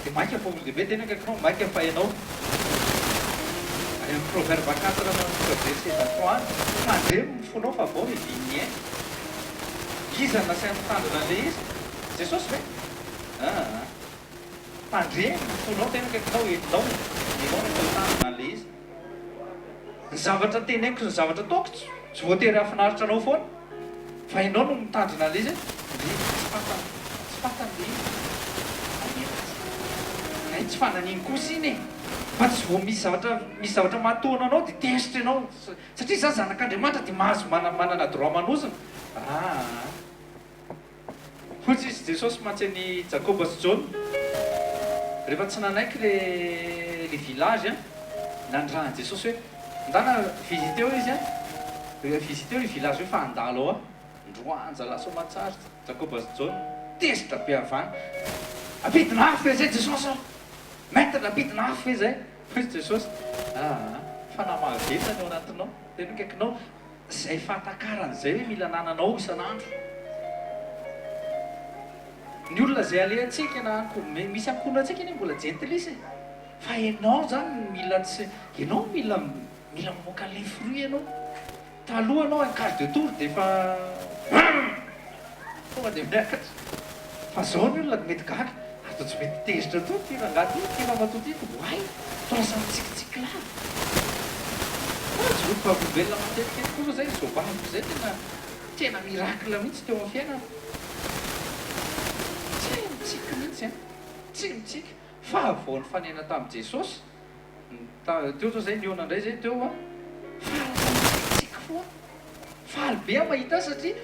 dia maika fa olon-dehibe tena akaikinao, maika fa ianao. Any amin'ny proverbe 4 manomboka verset 23 any, tandremo ny fonao fa vao ny vin'ny aina. Iza no nasainy nitandrina an'ilay izy? Jesosy ve? Aa. Tandremo ny fonao tena akaikinao enao enao no atao hitandrina an'ilay izy. Ny zavatra teneniko sy ny zavatra ataoko tsy voatery hahafinaritra anao foana fa enao no mitandrina an'ilay izy hoe ndry tsy fantany tsy fantany ilay izy mamela azy. Hay tsy fananiny kosa iny e! Fa tsy vao misy zavatra misy zavatra mahatohina anao dia tezitra ianao satria za zanak'Andriamanitra dia mahazo manana droit manozona. Aa. Hoy izy Jesosy mantsy an'i Jakoba sy Jaona rehefa tsy nanaiky le le village an, nandrahan'i Jesosy hoe ndana visiteo izy an, visiteo io village io fa handalo ao aho, ndroany zalahy soamatsara Jakoba sy Jaona, tezitra be avy any, ampidina afo ve zay Jesosy a! Maître ampidina afo ve zay? Hoy Jesosy, aa fanahy mahavelona ny ao anatinao, tena akaikinao. Izay fahatakarana izay hoe mila anananao isan'andro. Ny olona izay alehantsika na misy ankohonantsika anie mbola jentilisa e. Fa ianao izany no mila tsy, ianao mila mila mamoaka an'ilay fruit ianao. Taloha ianao un quart de tour dia efa tonga dia miakatra. Fa zao ny olona mety gaga, ary toa tsy mety tezitra intsony ity rangahy ity, ity ramatoa ity, oay! Toa lasa mitsikitsiky lava. Fa mijoro vavolombelona matetika eto koa aloha zay ry zobaviko zay tena tena miracle mihitsy teo amin'ny fiainana. Tsy mitsiky mihitsy an! Tsy mitsiky. Fa vao nifanena tamin'i Jesosy, teo zao zay nihaona indray zay teo an, fa lasa mitsikitsiky foana. Faly be aho mahita azy satria.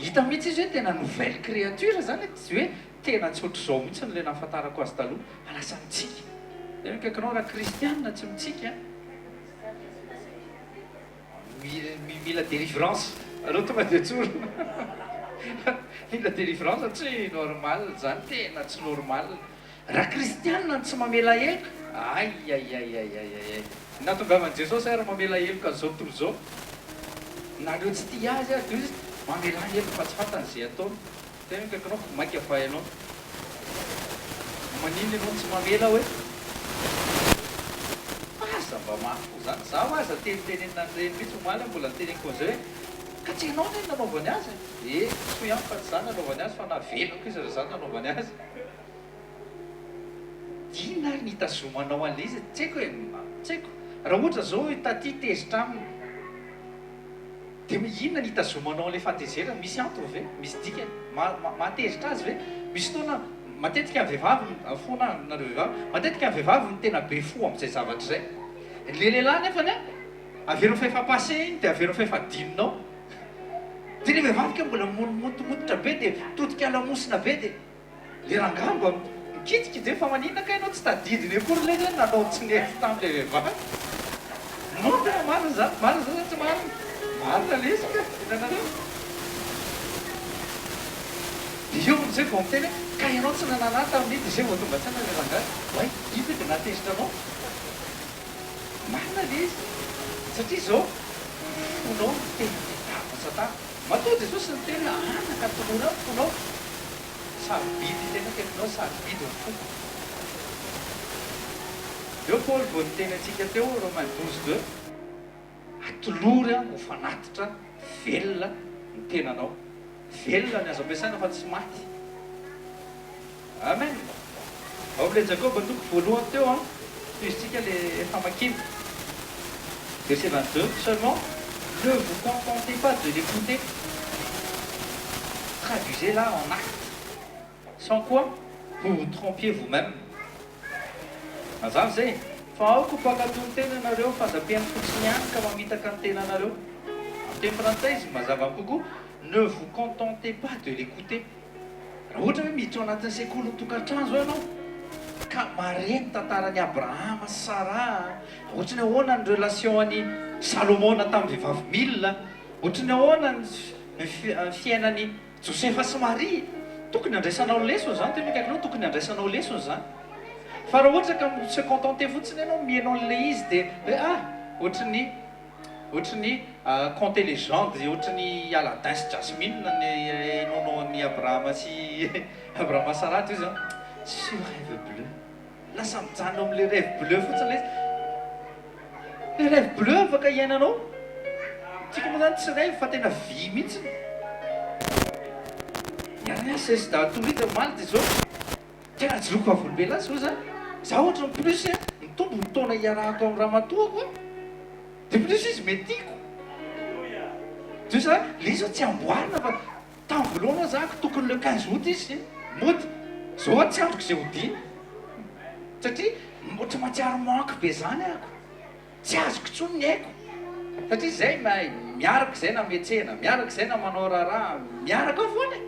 Hita mihitsy izy hoe tena nouvelle créature zany e, tsy hoe tena tsy ohatr'izao mihitsy ilay nahafantarako azy taloha fa lasa mitsiky. Tena akaikinao raha kristianina tsy mitsiky an! Mila délivrance, aleo tonga dia tsorina. Mila délivrance, tsy normal zany, tena tsy normal. Raha kristianina no tsy mamela heloka, aiaiaiaiaiai. Ny nahatongavan'i Jesosy ary mamela heloka an'izao tontolo izao. Na ireo tsy tia azy ary dia hoy izy, mamelà heloka fa tsy fantany izay ataony. Tena akaikinao ko maika fa ianao. Maninona ianao no tsy mamela hoe? Aza mba mafy fo zany. Zaho aza tenitenenina an'ireny mihitsy omaly aho mbola niteneniko an'izay hoe ka tsy ianao anie no nanaovany azy e! Eh, soa ihany fa tsy za nanaovany azy fa navelako izy raha za nanaovany azy. Inona ary ny hitazomanao an'ilay izy e? Tsy haiko e, tsy haiko. Raha ohatra zao i Taty tezitra aminy. Dia inona ny hitazomanao an'ilay fahatezerana? Misy antony ve? Misy dikany? Mahatezitra azy ve? Misy fotoana, matetika ny vehivavy, foana nareo vehivavy, matetika ny vehivavy no tena be fo amin'izay zavatra izay. Ilay lehilahy nefany an, averiny fa efa passé iny dia averiny fa efa adinonao. Dia ilay vehivavy kay mbola motomototra be dia mitodika lamosina be dia. Le rangahy mba mikitika de fa maninona kay enao tsy tadidiny akory le izy hoe nanao tsy nety tamle vehivavy. Non tena marina zany, marina zany sa tsy marina? Marina le izy ka, hitanareo? De eo amizay vao miteny hoe ka ianao tsy nanana ahy tamin'iny de zay vao tonga an-tsaina le rangahy, oay iny ve de nahatezitra anao? Marina le izy, satria zao ny fonao no tena tadiavin'i satana. Matoa Jesosy niteny hoe anaka tolory ahy ny fonao. Sarobidy, tena akaikinao sarobidy ny foko. Eo Paoly vao niteny antsika teo, Romains 12, 2, atolory ho fanatitra velona ny tenanao. Velona ny azo ampiasaina fa tsy maty. Amen. Ao amin'ilay Jakoba toko voalohany teo an, tohizintsika ilay famakiana. Verset 22, seulement ne vous contentez pas de l'écouter, traduisez-la en actes, sans quoi vous vous trompiez vous-même. Mazava izay e? Fa aoka ho mpankatò ny tenanareo fa aza mpihaino fotsiny ihany ka mamitaka ny tenanareo. Amin'ny teny frantsay izy mazava kokoa, ne vous contentez pas de l'écouter. Raha ohatra hoe miditra ao anatin'ny sekolin'ny tokantrano izao ianao ka mahare ny tantaran'i Abrahama sy Saraha, ohatry ny ahoana ny relation an'i Salomona tamin'ny vehivavy mille, ohatry ny ahoana ny fiainan'i Josefa sy Maria, tokony handraisanao lesona izany, tena akaikinao tokony handraisanao lesona izany. Fa raha ohatra ka mi-se contenter fotsiny ianao mihaino an'ilay izy dia hoe ah, ohatry ny Ohatry ny conte et legende, ohatry ny Aladdin sy Jasmine ny inoanao an'i Abrahama sy Abrahama Sarah toy izany. Sur rêve bleu. Lasa mijanona ao amin'ilay rêve bleu fotsiny ilay izy. Ilay rêve bleu afaka iainanao. Tsika moa izany tsy rêve fa tena vie mihitsy. Niara-niasa izy sy Tolita omaly dia izao. Tena jiroko vavolombelona azy zao za. Za ohatry ny plus mitombo ny taona iarahako amin'ny ramatoako a. De plus izy mety tiako. De za le izy zao tsy amboarina fa tamin'ny voalohany oa za tokony le 15 août izy mody. Zao aho tsy andriko zay hodiany. Satria ohatry mahatsiaro manque be zany ahako. Tsy azoko intsony ny aiko satria izay mahay miaraka izay na miantsena, miaraka izay na manao raharaha, miaraka ao foana e!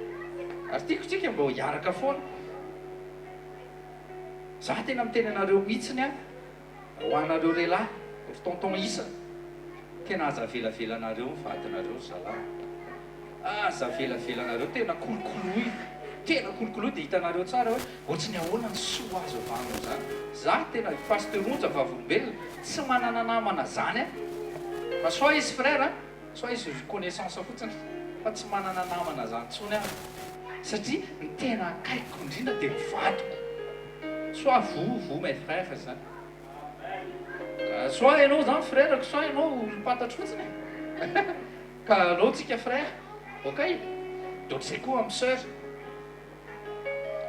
Ary tiako tsika mba ho hiaraka foana. Za tena miteny anareo mihitsiny an, ho anareo lehilahy, ry tonton isany, tena aza avelavelanareo ny vadinareo ry zalahy. Aza avelavelanareo, tena kolokoloy, tena kolokoloy dia hitanareo tsara hoe ohatry ny ahoana ny soa azo avy amin'izany. Za tena Pasteur Onja vavolombelona, tsy manana namana zany aho, fa soit izy frère, soit izy connaissance fotsiny, fa tsy manana namana zany intsony aho, satria ny tena akaikiko indrindra dia ny vadiko, soit vous, vous mes frères zany, soit ianao zany frère-ko, soit ianao olom-pantatro fotsiny e. Ka aleo tsika frère ok? De ohatr'izay koa amin'ny soeur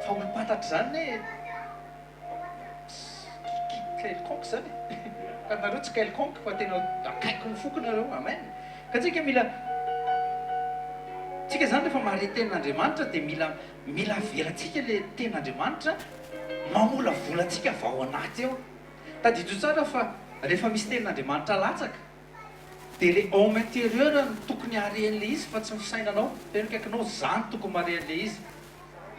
fa olom-pantatra izany ne tsy quelconque zany e! Ka nareo tsy quelconque fa tena akaiky ny foko nareo amen! Ka tsika mila tsika zany rehefa mahare tenin'Andriamanitra dia mila mila avelantsika le tenin'Andriamanitra mamolavola antsika avy ao anaty ao. Tadidio tsara fa rehefa misy tenin'Andriamanitra latsaka. Dia le homme intérieur no tokony hahare an'le izy fa tsy ny fisainanao. Tena akaikinao za no tokony mahare an'le izy.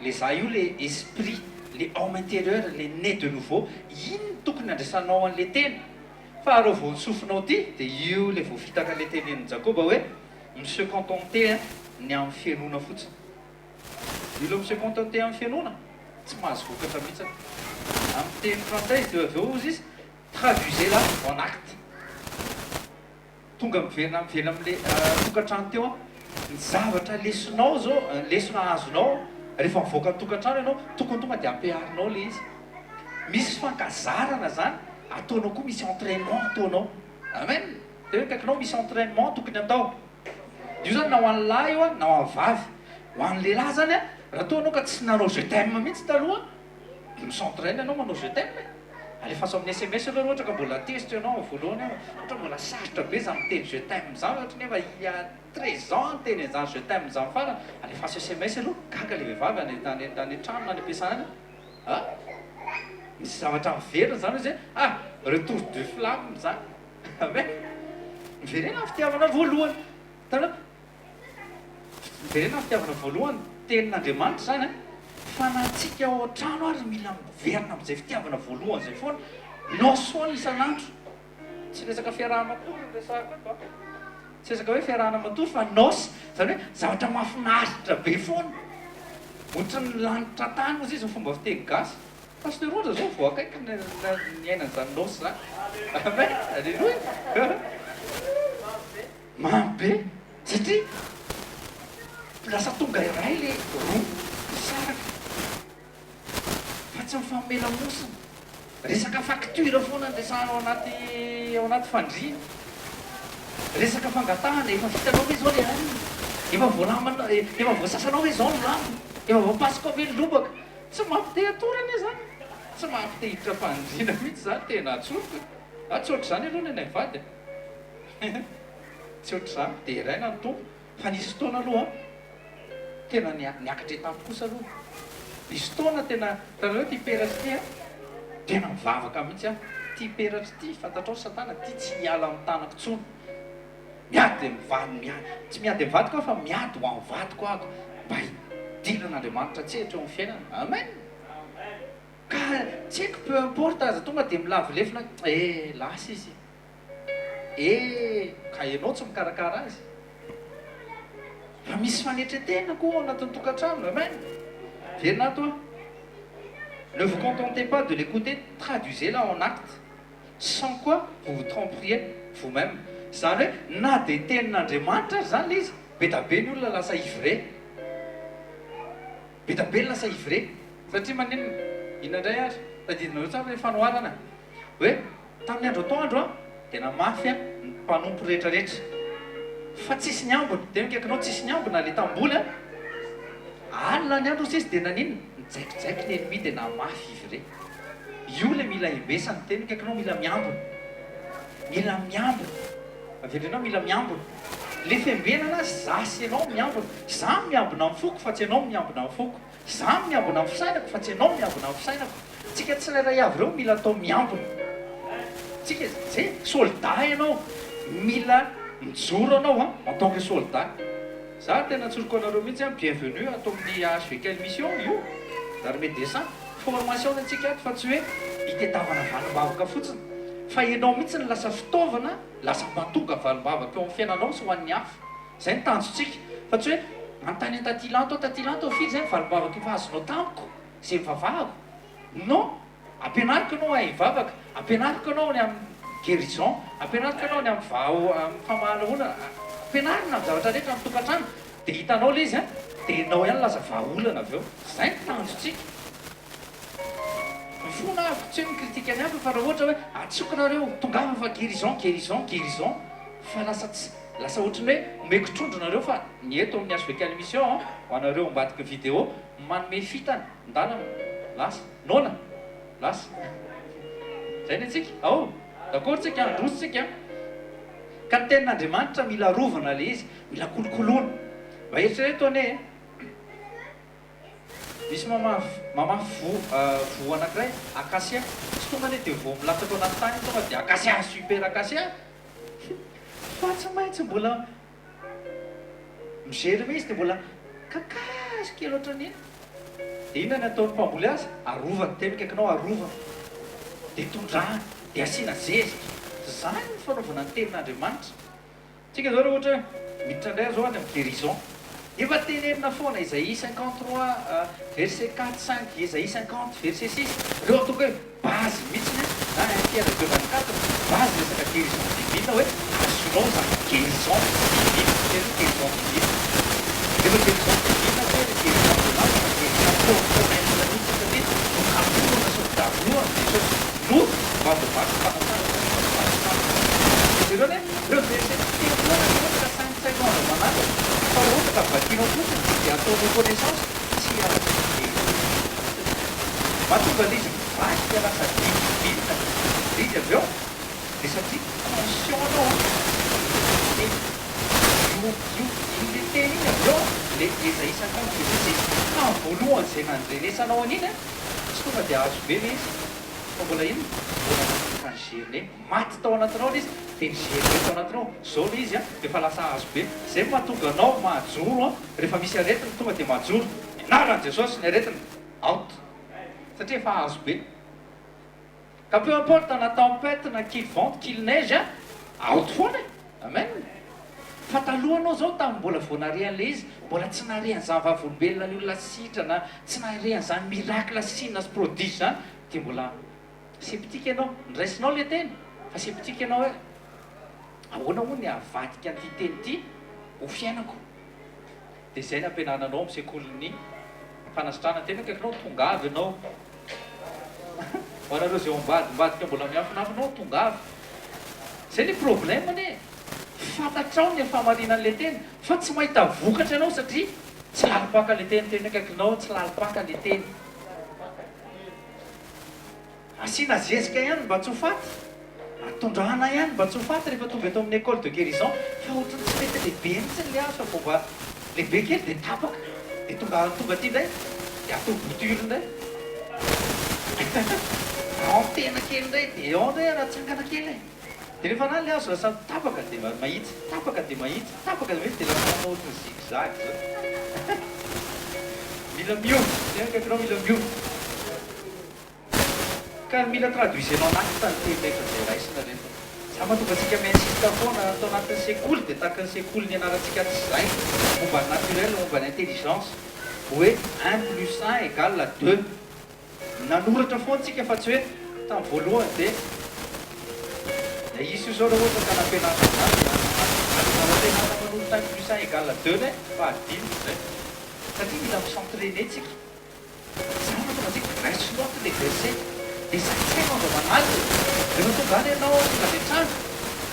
Le za io le esprit, le homme intérieur, le né de nouveau, iny no tokony handraisanao an'le teny. Fa raha vao ny sofinao ty dia io le voafitaka le tenenin'i Jakoba hoe mi se contenter ny amin'ny fihenoana fotsiny. Io le mi se contenter amin'ny fihenoana tsy mahazo vokatra mihitsy. Amin'ny teny frantsay izy dia avy eo hozy izy Traduisez la en acte. Tonga miverina miverina amin'le tokantrano teo an, ny zavatra lesonao zao, lesona azonao rehefa mivoaka ny tokantrano ianao, tokony tonga dia ampiharinao le izy. Misy fankazarana zany ataonao koa, misy entrainement ataonao. Amen! Tena hoe akaikinao misy entrainement tokony atao. Io zany na ho an'ny lahy io an, na ho an'ny vavy. Ho an'ny lehilahy zany an, raha toa ianao ka tsy nanao je t'aime mihitsy taloha, Mi-s'entraine ianao manao je t'aime e! Alefaso amin'ny sms aloha raha ohatra ka mbola tezitra ianao amin'ny voalohany hoe ohatra mbola sarotra be izany miteny je t'aime izany ohatra nefa il y a 13 ans niteny an'izany je t'aime izany farany, alefaso sms aloha, gaga ilay vehivavy any any any an-trano na any am-piasana any a! Misy zavatra miverina izany hoe izay ah! Retour de flamme izany, amen! Miverena amin'ny fitiavana voalohany, hitanao? Miverena amin'ny fitiavana voalohany, tenin'Andriamanitra izany an, fa na antsika ao an-trano ary mila miverina amin'izay fitiavana voalohany izay foana, noce foana isan'andro, tsy resaka fiaraha-matory no resahako eto an, tsy resaka hoe fiarahana matory fa noce, izany hoe zavatra mahafinaritra be foana, ohatran'ny lanitra tany hozy izy ny fomba fiteny gasy. Pasteur Onja zao vao akaiky niaina an'izany noce izany, amen, aleloia. Mamy be satria lasa tonga iray le roa misaraka fa tsy mifanome lamosina. Resaka facture foana no resahana ao anaty ao anaty fandriana. Resaka fangatahana, efa vitanao ve izao le hanina? Efa voalamanao efa voasasanao ve izao ny lamba? Efa voapasokao ve ny lobaka? Tsy mampite hatory anie zany, tsy mampite hiditra fandriana mihitsy zany tena tsoriko e. Ah tsy ohatr'izany aloha ny anay mivady e. Tsy ohatr'izany, deraina ny Tompo, fa nisy fotoana aloha tena niakatra étape kosa aloha, nisy fotoana tena, hitanareo ity peratra ity an, tena mivavaka mihitsy aho, ity peratra ity fantatrao satana ity tsy hiala amin'ny tanako intsony, miady amin'ny vady, miady, tsy miady amin'ny vadiko aho fa miady ho an'ny vadiko aho mba hidiran'Andriamanitra an-tsehatra eo amin'ny fiainana, amen. Ka tsy haiko peu importe aza tonga dia milavo lefona, eh lasa izy. Eh! Ka ianao tsy mikarakara azy? Fa misy fanetretena koa ao anatin'ny tokantrano, amen! Verina ato an! Ne vous contentez pas de l'écouter, traduisez-la en actes, sans quoi vous vous tromperiez vous-même. Izany hoe na dia tenin'Andriamanitra ary izany ilay izy, be da be ny olona lasa ivre. Be da be ny lasa ivre. Satria maninona? Inona indray ary? Tadidinareo tsara ilay fanoharana hoe Tamin'ny andro atoandro dia namafy ny mpanompo rehetra rehetra fa tsisy niambina, dia mikaikinao tsisy niambina le tamboly a! Alina ny andro hozy izy dia naninona? Nijaikijaiky ny ennemi dia namafy ivre. Io le mila embesana, teny mikaikinao mila miambina, mila miambina, avereno mila miambina, le fiambenana za sy enao miambina, za miambina amin'ny foko fa tsy enao miambina amin'ny foko. Za miambina ny fisainako fa tsy enao miambina ny fisainako. Tsika tsirairay avy ireo mila atao miambina. Tsika ze soldat enao mila mijoro anao an en tant que soldat. Za tena tsoriko anareo mihitsy an bienvenue ato amin'ny AHVKL mission io l'armée des saints. Formation ny antsika ato fa tsy hoe hitedavana valim-bavaka fotsiny fa enao mihitsy no lasa fitaovana lasa mahatonga valim-bavaka eo amin'ny fiainanao sy ho an'ny hafa. Izay no tanjontsika, fa tsy hoe manontany an'i Taty Lanto aho, Taty Lanto, firy izay ny valim-bavaka efa azonao tamiko, izay nivavahako? Non! Ampianariko ianao hahay hivavaka, ampianariko ianao ny amin'ny guérison, ampianariko ianao ny amin'ny vaha, amin'ny famahana olana, ampianarina amin'ny zavatra rehetra amin'ny tokantrano, dia hitanao ilay izy an, dia ianao ihany lasa vahaolana avy eo. Izay no tanjontsika. Mifona aho, tsy hoe mi-critique ny hafa fa raha ohatra hoe atsoiko nareo, tongava fa guérison, guérison, guérison, fa lasa tsy. Lasa ohatran'ny hoe omeko trondro nareo fa ny eto amin'ny HVKL Mission an, ho anareo ambadiky ny vidéo, manome fitana, ndana lasa, noana, lasa. Zay ny antsika, ao, d'accord tsika, handroso tsika. Ka ny tenin'Andriamanitra mila arovana le izy, mila kolokoloina. Mba eritrereto anie e. Misy mamafy mamafy voa voa anankiray, acacia, tsy tonga anie dia vao milatsaka ao anaty tany iny tonga dia acacia, super acacia. Fa tsy maintsy mbola mi-germer izy dia mbola kakazo kely ohatran'iny. Dia inona ny ataon'ny mpamboly azy? Arovany, teny akaikinao arovana. Dia tondrahana, dia asiana zezika. Izany ny fanaovana ny tenin'Andriamanitra. Tsika zao raha ohatra hoe miditra indray aho zao any amin'ny guérison. Efa tenenina foana Esaïe 53 verset 4, 5, Esaïe 50 verset 6, ireo ataoko hoe base mihitsiny na 1 Pierre 2 24, base resaka guérison divine hoe azonao izany guérison divine, tena hoe guérison divine. Rehefa guérison divine tsy hoe guérison de l'âme fa guérison corporelle mihitsy satria nokapohina sy nodarohana Jesosy no mivadibady fanasana satria efa fanasana. Dia jereo anie ireo verset telo ireo raha ohatra ka saintsainao andro aman'alina fa raha ohatra ka vakianao fotsiny dia ataonao connaissance tsy azo velona mihitsy. Mahatonga ilay izy mivadika lasa divine ilay izy avy eo dia satria conscient anao an dia io io iny le teny iny avy eo an le Esaïe 50 verset 6 tamin'ny voalohany izay nandrenesanao an'iny an tsy tonga dia azo be ilay izy fa mbola inona mbola nanomboka ni-germer maty tao anatinao ilay izy dia ni-germer tao anatinao zao ilay izy an efa lasa azo be zay no mahatonga anao mahajoro an rehefa misy aretina tonga dia mahajoro ny anaran'i Jesosy ny aretina out satria efa azo be ka peu importe na tempête na qu'il vente qu'il neige an out foana e! Amen! Fa taloha anao zao tamin'ny mbola vao nare an'ilay izy mbola tsy nare an'izany vavolombelona ny olona sitrana tsy nare an'izany miracle sy signe sy prodige zany dia mbola sceptique ianao nraisinao ilay teny fa sceptique ianao hoe ahoana moa ny hahavadika an'ity teny ity ho fiainako. Dia izay ny ampianarina anao amin'ny sekolin'ny fanasitranana tena akaikinao, tongava ianao. Ho anareo izay ao ambadimbadika mbola miafinafina ao, tongava. Izay ilay problème anie e. Fantatrao ny fahamarinan'ilay teny fa tsy mahita vokatra ianao satria tsy lalim-paka ilay teny, tena akaikinao tsy lalim-paka ilay teny. Asiana zezika ihany mba tsy ho faty, atondrahana ihany mba tsy ho faty rehefa tonga eto amin'ny école de guérison fa ohatran'ny tsy mety lehibe mihitsy ilay hazo fa vao mba lehibe kely dia tapaka dia tonga tonga aty indray dia atao bouture indray antena kely indray dia ao indray ary atsangana kely e! Dia rehefa na ilay hazo lasa tapaka dia mahitsy, tapaka dia mahitsy, tapaka dia mahitsy dia lasa manao ohatran'ny zigzag zao. Mila miova, tena akaikinao mila miova. Ka mila traduisenao en acte ny teny rehetra izay raisina rehefa. Za mahatonga antsika mi-insiste foana ato anatin'ny sekoly dia tahaka ny sekoly nianarantsika hatrizay momba ny naturel, momba ny intelligence hoe un plus un égale deux. Nanoratra foana tsika fa tsy hoe tamin'ny voalohany dia Hisy io zao raha ohatra ka nampianarina an'izany dia azonareo ampianarina manoratra un plus un égale deux ne fa adino izay satria mila mi-s'entrainer tsika. Izany no tonga antsika, raiso note le verset, dia saintsaino andro aman'alina, rehefa tonga any ianao, tonga any an-trano,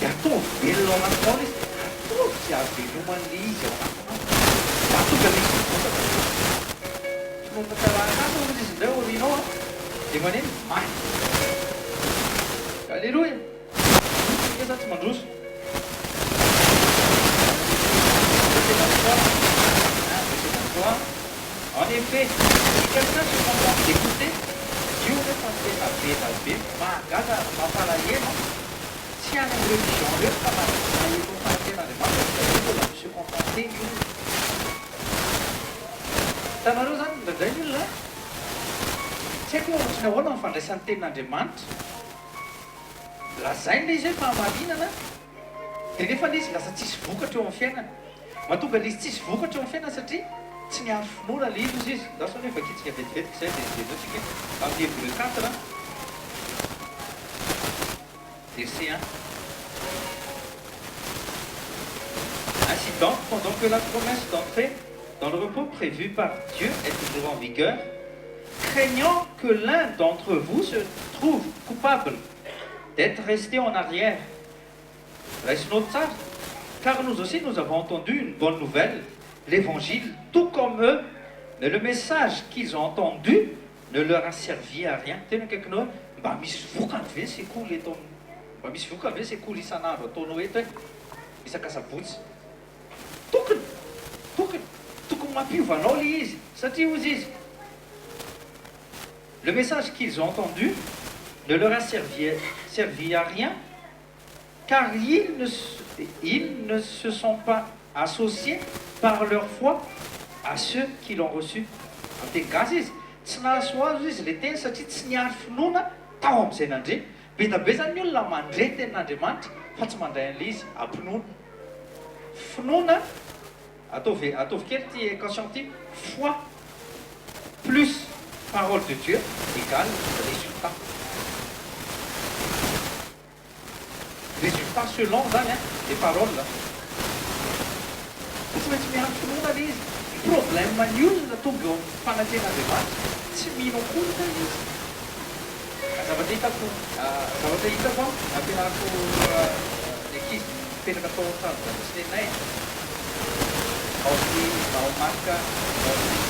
dia ataovy velona ao anatinao ilay izy, ataovy izay hahaveloman'ilay izy ao anatinao, mba hahatonga ilay izy ho vokatra avy eo. Finoana tanterahana ato hozy izy indray aoriana ao an, dia maneno? Maty. Aleloia! Mandroso ve sa tsy mandroso? Verset 23, un verset 23. En effet, si quelqu'un se contente d'écouter, io nefa no tena be da be, mahagaga ary mampalahelo an! Tsy any amin'ny religion irery fa na na eto amin'ny fanatrehan'Andriamanitra aza dia mbola mi-se contenter ny olona. Hitanareo izany indraindray ny olona tsy haiko hoe ohatry ny ahoana ny fandraisany ny tenin'Andriamanitra. Lazainy ilay izy hoe fahamarinana dia nefa ilay izy lasa tsisy vokatra eo amin'ny fiainany. Mahatonga ilay izy tsisy vokatra eo amin'ny fiainany satria tsy miaro finoana ilay izy hozy izy. Andraso anie vakintsika vetivetika izay dia jereo tsika amin'ny Hébreux 4 verset 1. Ainsi donc, pendant que la promesse d'entrer dans le repos prévu par Dieu est toujours en vigueur, craignant que l'un d'entre vous se trouve coupable d'être resté en arrière, Raisinao tsara, car nous aussi nous avons entendu une bonne nouvelle, l'évangile, tout comme eux, mais le message qu'ils ont entendu ne leur a servi à rien. Tena akaikinao hoe mba misy vokany ve ny sekoly eto amin'ny, mba misy vokany ve ny sekoly isan'andro ataonao eto e, isak'asabotsy. Tokony, tokony, tokony mampiova anao ilay izy, satria hozy izy, le message qu'ils ont entendu ne leur a servi, servi à rien, car ils ne. Dia ils ne se sont pas associés par leur foi à ceux qui l'ont reçu. Amin'ny teny gasy izy, tsy nahasoa azy izy ilay teny satria tsy niary finoana tao amin'izay nandre. Be dia be izany ny olona mandre ny tenin'Andriamanitra fa tsy mandray an'ilay izy am-pinoana. Finoana, ataovy ataovy kely ity équation ity, foi plus parole de Dieu égale résultat. Résultat selon zany an, les paroles an. Fa tsy maintsy miaro finoana le izy. Ny problème ny olona tonga eo amin'ny fanatrehan'Andriamanitra, tsy mino akory zany izy. Zavatra hitako, zavatra hitako an, ampianariko ny ankizy mipetraka tao an-trano dada sy neninay an, ao amin'ny ao Marc ao amin'ny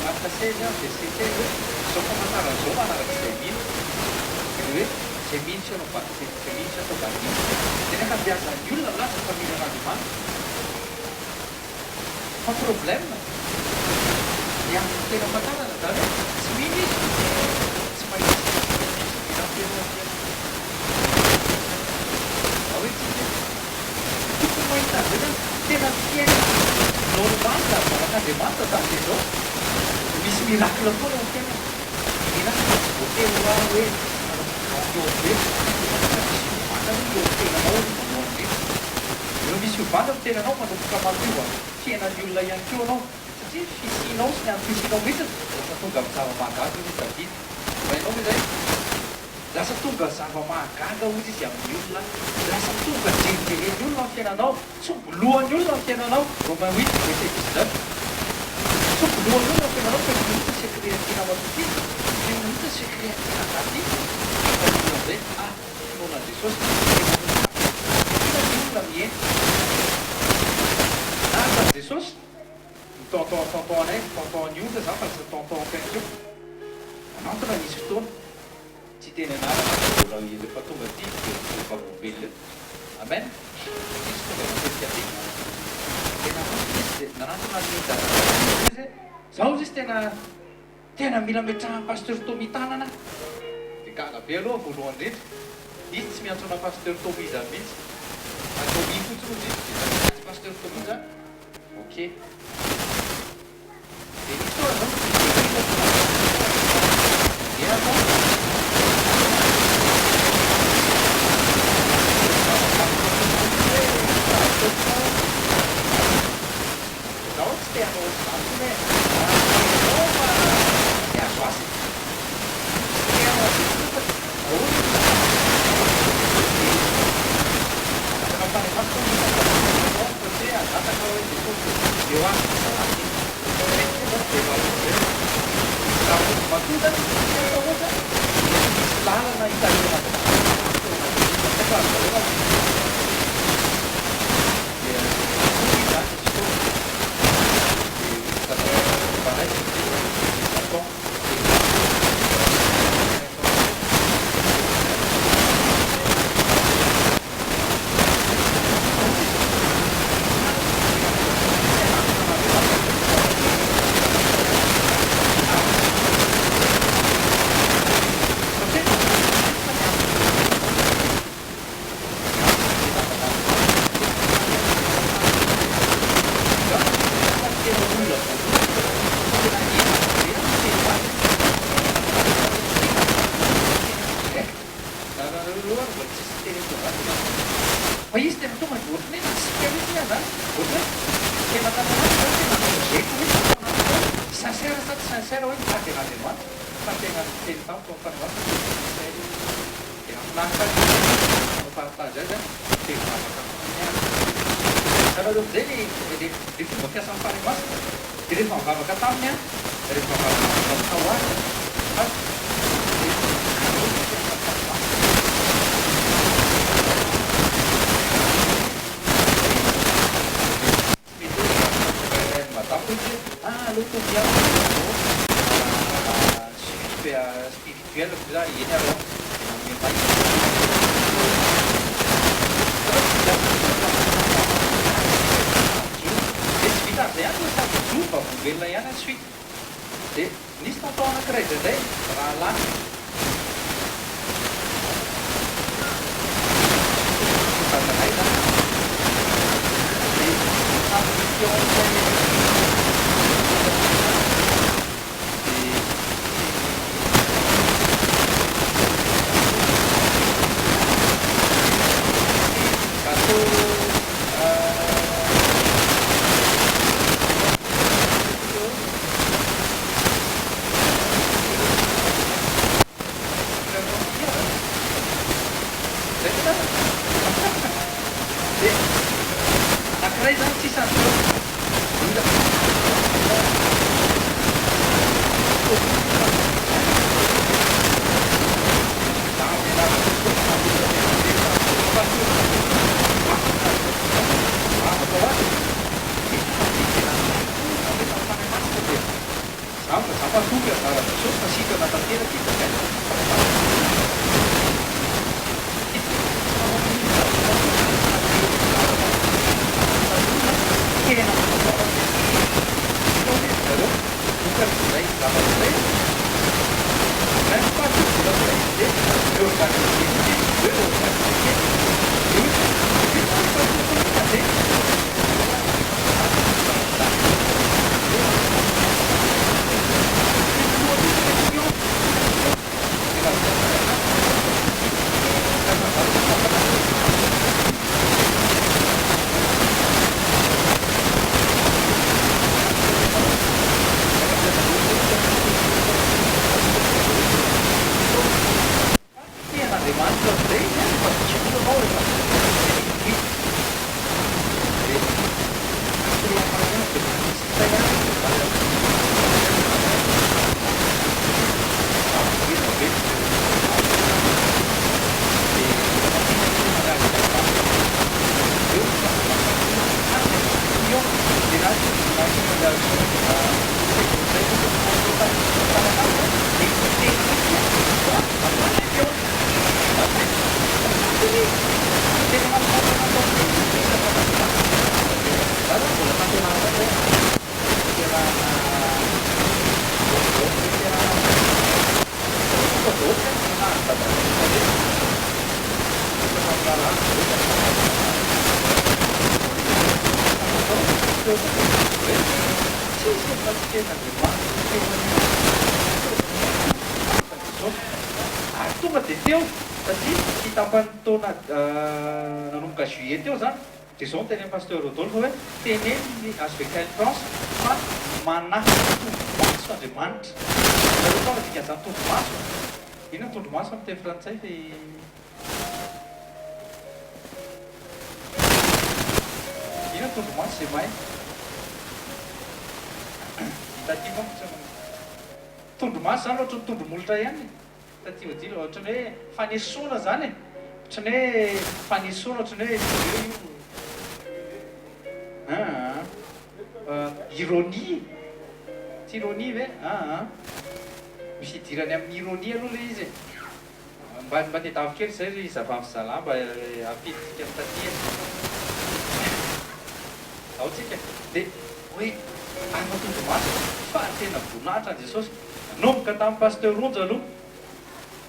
Marc 16 an, verset 16 hoe, izao famantarana izao manaraka izay mino. Dia hoe. Izay mino sy hanao batisa, izay mino sy atao batisa, dia ny ankabeazan'ny olona milaza fa mino an'Andriamanitra. Fa problème, ny antony tena ahafantarana izany hoe tsy mino izy, tsy mahita misy miracle eo amin'ny fiainany. Ao hoe tsisy hoe tokony mahita an'izay izany, tena fiainana normal zanak'Andriamanitra izany dia izao, misy miracle foana eo amin'ny fiainana. Miracle tsy voatery ho ahy hoe manao grandiose be fa tena misy fiovana aloha eo amin'ny tenanao aloha voalohany indrindra. Rehefa misy fiovana eo amin'ny tenanao manomboka mampiova fiainan'ny olona ihany koa ianao satria ny fisianao sy ny antom-pisianao mihitsy lasa tonga amin'ny zava-mahagaga hoy izy David. Hainao ve izay? Lasa tonga zava-mahagaga hoy izy amin'ny olona, lasa tonga jerijeren'ny olona ny fiainanao. Tsongolohan'ny olona ny fiainanao, Romains huit, verset 19. Tsongolohan'ny olona ny fiainanao fa inona mihitsy ny secret an'ity namatoa ity? Inona mihitsy ny secret an'ity rangahy ity? Fa ny olona amin'izay, ah, finoana an'i Jesosy, tena olona Tena ny olona mihena. Nahatra an'i Jesosy, ny tonton tonton anay, ny tonton an'i Onja izany fa lasa tonton akaiky eo. Nanantona nisy fotoana. Tsy hiteny anarana fa mbola rehefa tonga aty dia ho vavolombelona eto. Amen! Satria izy tonga matetika aty. Dia nanantona izy dia nanantona an'i Dada izy hoe, Zao hozy izy tena tena mila ametrahan'i Pasteur Tommy tanana aho. Dia gaga be aloha voalohany indrindra. Izy tsy miantso ana Pasteur Tommy izany mihitsy. Fa Tommy fotsiny hozy izy. Dia za tsy miantso Pasteur Tommy za. Ok. Dia nisy fotoana izao no nisy eglizy tonga dia atao Izaho tsy te hanao ohatr'izany intsony e! Raha fa tsy azo asa e! Tsy te hanao an'izay intsony fa ahoana no dia mangataka ny Fanahy Masina aho fa fa tsy hoe hangataka hoe Jesosy eo aho zalahy ty. Mety moa zany dia vavolombelona. Raha matoa zany ny kristiana ohatra dia tsy misy lalana hitarihan'Andriamanitra teo anatin'ny olona. Tsy haiko azonareo va ny dia tonga izy zany nisy fotoana dia hoy izy tazana mba raisiko ve ny Satan Nareo ary mbola tsisy niteny eto zany ve? Fa izy tena tonga dia ohatran'ny hoe nasiaka mihitsy aho zany, ohatran'ny hoe tena tato anatiko zany tena nojeko mihitsy tato anatiko hoe sincère sa tsy sincère hoe mitady an'Andriamanitra fa tena niteny tamiko ny Fanahy Masina hoe sincère izy. Dia nahafinaritra ahy ilay izy nanao partage azy an, dia nivavaka fotsiny ihany. Hitanareo amin'izay le le le fomba fiasan'ny Fanahy Masina? Dia rehefa nivavaka taminy aho, rehefa nivavaka ho azy aho, dia izao no fiasan'ny Fanahy Masina. Tsy mety hoe raha madame hoy izy hoe ah aleo Tommy aho manao suivi spirituel ko za, eny ary aho dia nanome mail Dia tsy vitan'izay ihany fa sady mijoro vavolombelona ihany ensuite. Dia nisy tonton anankiray izay indray rahalahy. Dadanay izany. Tsisy an'ireo olona Ary tonga dia teo satria ity tapany taona nanomboka juillet teo izany dia izao no tenenin'i Pasteur Rodolphe hoe teneno ny HVKL France fa manafika tondromaso Andriamanitra. Hitanareo tsara dikan'izany tondromaso? Inona ny tondromaso amin'ny teny frantsay ry. Inona ny tondromaso izay mahay? Hita aty manko tsy. Tondromaso izany ohatran'ny tondromolotra ihany e! Taty Odile, ohatran'ny hoe fanesoana izany e! Ohatran'ny hoe fanesoana, ohatran'ny hoe jereo io aa ironie, tsy ironie ve? Aa misy idirany amin'ny ironie aloha ilay izy e! Mba mba tedavo kely izay ry zavavy zalahy mba hampiditsika ny taty e! Ao tsika dia hoe afa tondromaso fa tena voninahitra an'i Jesosy. Nanomboka tamin'i Pasteur Onja aloha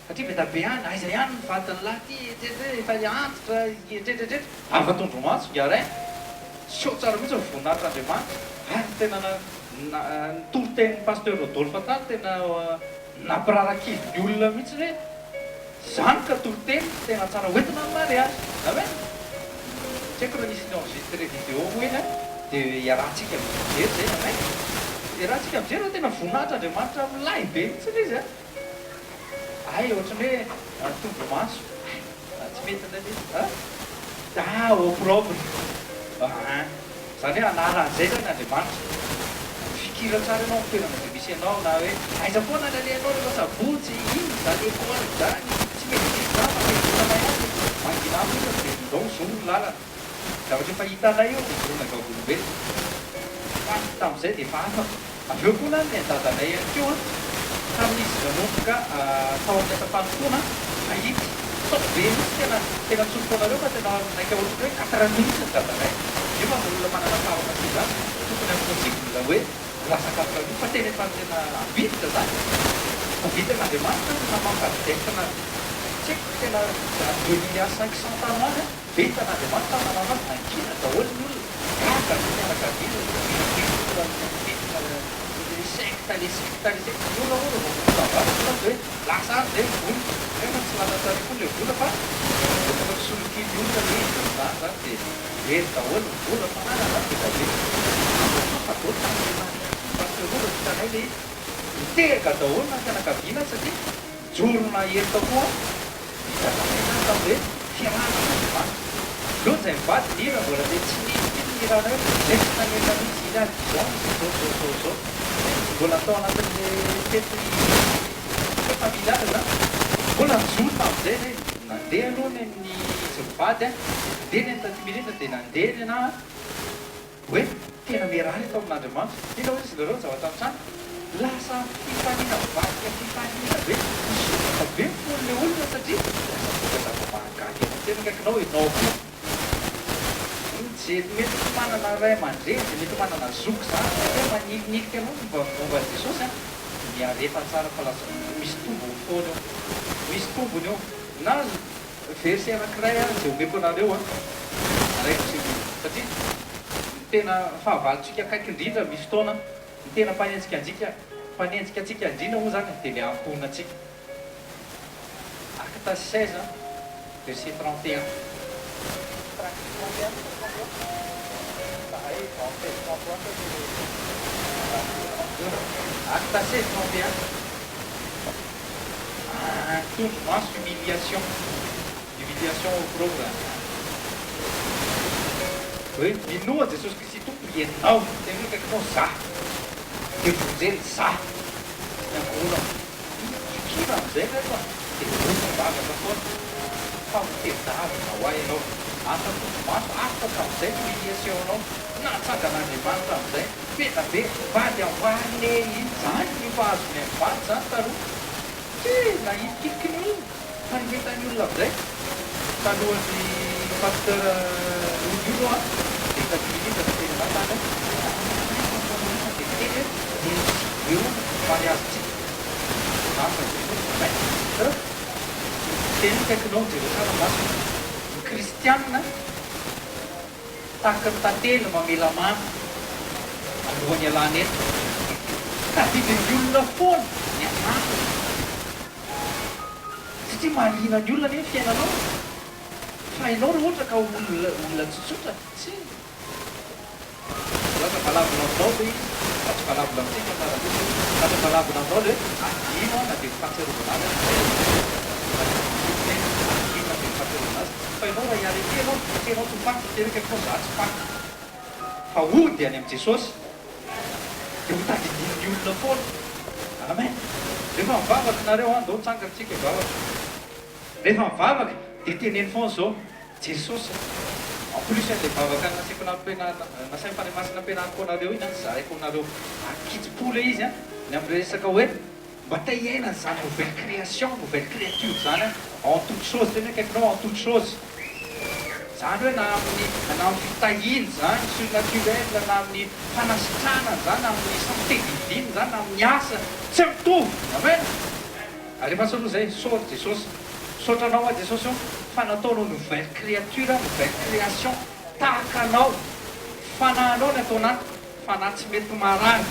satria be da be any, aiza ihany ny vadin'ny lahy ity etsetra efa antitra etsetra etsetra. Afa tondromaso Garin, seho tsara mihitsy ny voninahitr'Andriamanitra ary tena na ny toritenin'i Pasteur Rodolphe tany tena nampirarakivy ny olona mihitsy hoe Zany ka toriteny tena tsara hoentina amin'ny mariage. Amen! Tsy haiko raha nisy ni-enregistré vidéo moa iny an, dia iarahantsika mijery zay. Amen! Iarahantsika mijery fa tena voninahitra Andriamanitra milay be mihitsy ilay izy an! Hay ohatran'ny hoe tondromaso. Hay, tsy mety indray ilay izy an! Ah, opprobre. Ahaa. Izany hoe anaran'izay izany Andriamanitra. Mifikira tsara ianao amin'ny toerana izay misy anao na hoe aiza foana ny alehanao rehefa sabotsy, inona izany école izany, tsy mety vita izany fa mety vitanay ihany, mangina fotsiny dia ndao mizory ny lalana. Zavatra efa hitanay io, nijoroana vavolombelona. Fa tamin'izay dia efa afaka. Avy eo koa na ny dadanay ihany koa tamin'izy nanomboka tao amin'ny asa fanompoana nahitsy tao be mihitsy tena tena tsoriko anareo fa tena naika ohatran'ny hoe quatre mihitsy ny dadanay nefa ny olona manana pharmacie izany tokony impossible hoe ho lasa quatre mille fa tena efa tena ambiditra izany fa vitan'Andriamanitra ny namampa-adepte na tsy haiko tena deux milliards cinq cent tany ho any an! Vitan'Andriamanitra ny nanao azy, nangina daholo ny olona, gaga ny fianakaviana, nirindrindra ny film les sectes, les sectes, les sectes, ny olona moa rehefa vao mivoaka tonga dia hoe lasa any izay ny vola, nefa tsy lasa tany akory ilay vola fa efa nisolokian'ny olona ilay izy tamin'izany izany dia very daholo ny vola, fananana izany be dia be. Hafahafa daholo tamin'ilay mariazin'i Pasteur Rova hitanay ilay izy, nitehaka daholo na ny fianakaviana satria nijoro nahery tao koa. Vita tanteraha tamin'ny hoe fiarahana amin'Andriamanitra. Ireo izay mivady nihira mbola dia tsy nisy mihitsy ny. fihirana hoe zay tsy nanenina mihitsy il y a dix ans izy izao izao izao izao. Mbola tao anatin'le fety familiale zany. Mbola nijoro tamin'izay zay, nandeha aloha ny an'ny izy mivady an, nandeha ny an'i taty Mirindra dia nandeha ny anah an, hoe tena mirary eto amin'Andriamanitra. Inona hoy izy nareo ny zavatra nitranga? Lasa fifaliana mivadika fifaliana be, nisokatra be ny fon'ilay olona satria lasa tonga zava-mahagaga eny an-tsena akaikinao ianao koa. Mijery mety tsy manana ray aman-dreny dia mety manana zoky zandry mety hoe manilinilika anao ny momba an'i Jesosy an, miareta tsara fa lasa misy tombony foana eo, misy tombony eo, na verset anakiray ary izay omeko anareo an, alaiko tsy satria ny tena fahavalontsika akaiky indrindra misy fotoana, ny tena mpanenjika anjika mpanenjika antsika indrindra moa izany dia ilay ankohonantsika. Actes 16 verset 31. Actes 16 31. Tondro maso humiliation humiliation opprobre hoe minoa Jesosy Kristy Tompo ianao tena hoe akaikinao za dia vonjeny za sy ny ankohonako. Hikira amin'izay reto a! Dia rotsam-bavaka foana fa ho tedavina ho ahy ianao. Asa tondro-maso afaka amin'izay ny humiliation-nao. Natsangan'Andriamanitra amin'izay. Be da be vady amboarina e iny zany ny mpahazo ny vady zany taloha. Tena hilikiliky ny olona fa rehefa hitan'ny olona amin'izay. Talohan'ny pasteur Lody io aloha dia efa dimy minitra no teny anahy tany hoe dia niteny hoe merci be hono ny mariazintsika. Lasa izay koa dia nanaiky. Teny akaikinao jereo tsara ny masony. Ny kristianina tahaka ny tantely mamela mamy alohan'ny hialana eto. Tadidin'ny olona foana ny anarany. Satria mahaliana ny olona anie ny fiainanao e. Fa ianao raha ohatra ka olona olona tsotsotra, tsy lasa valable aminao ve izy? Fa tsy valable amintsika ny maha-Jesosy hoe lasa valable aminao le hoe adino aho na dia ny fahatsiarovana azy aza izay aza no adino na dia ny fahatsiarovana azy. Fa ianao raha hi-arreter ianao, tsy ianao tsy ho faty, teraka ianao za tsy faty. Fa hody any amin'i Jesosy dia ho tadidian'ny olona foana. Amen. Rehefa mivavaka nareo an, ndao tsangana tsika hivavaka. Rehefa mivavaka dia teneno foana izao, Jesosy a! En plus an'ilay vavaka nasaiko nampianarina, nasain'ny Fanahy Masina nampianariko anareo iny an, zaraiko aminareo ankitsim-po ilay izy an, ny amin'ny resaka hoe mba te hiaina an'izany nouvelle création, nouvelle créature izany an, en toute chose, tena hoe akaikinao en toute chose. Izany hoe na amin'ny na amin'ny fitahiana izany, surnaturel, na amin'ny fanasitranana izany, na amin'ny santé divine izany, na amin'ny asa, tsy mitovy! Amen! Alefaso aloha zay, sorry Jesosy. Misaotra anao aho Jesosy ô fa nataonao nouvelle créature aho, nouvelle création tahaka anao. Fanahinao ny ato anatiko, fanahy tsy mety marary,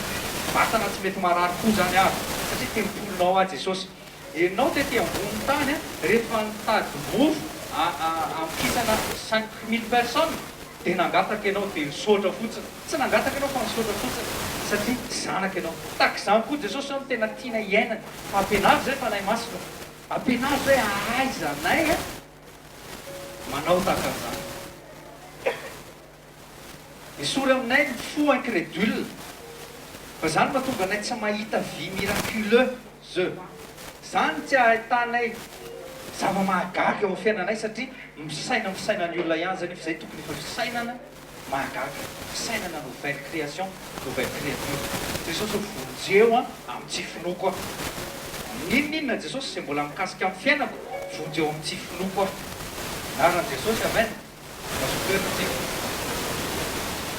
vatana tsy mety marary koa zany aho satria tempolinao aho Jesosy. Enao tety ambony tany rehefa nitady mofo hamokisana 5000 personnes dia nangataka enao dia nisaotra fotsiny. Tsy nangataka ianao fa nisaotra fotsiny satria zanaka ianao. Tahaka izany koa Jesosy izao no tena tiana hiainana. Fa ampianaro izay Fanahy Masina ô. Ampianaro izay hahaizanay manao tahaka an'izany. Esory aminay ny fo incredule fa izany mahatonga anay tsy mahita vie miraculeuse. Izany tsy ahitanay zava-mahagaga eo amin'ny fiainanay satria misaina amin'ny fisainan'ny olona ihany izay nefa izay tokony efa fisainana Mahagaga. Fisainana nouvelle création, nouvelle créature. Jesosy ô vonjeo an amin'ny tsy finoako aho. N'inon'inona Jesosy izay mbola mikasika amin'ny fiainako, vonjeo amin'ny tsy finoako aho. Anaran'i Jesosy, amen. Mazoto toerana tsika.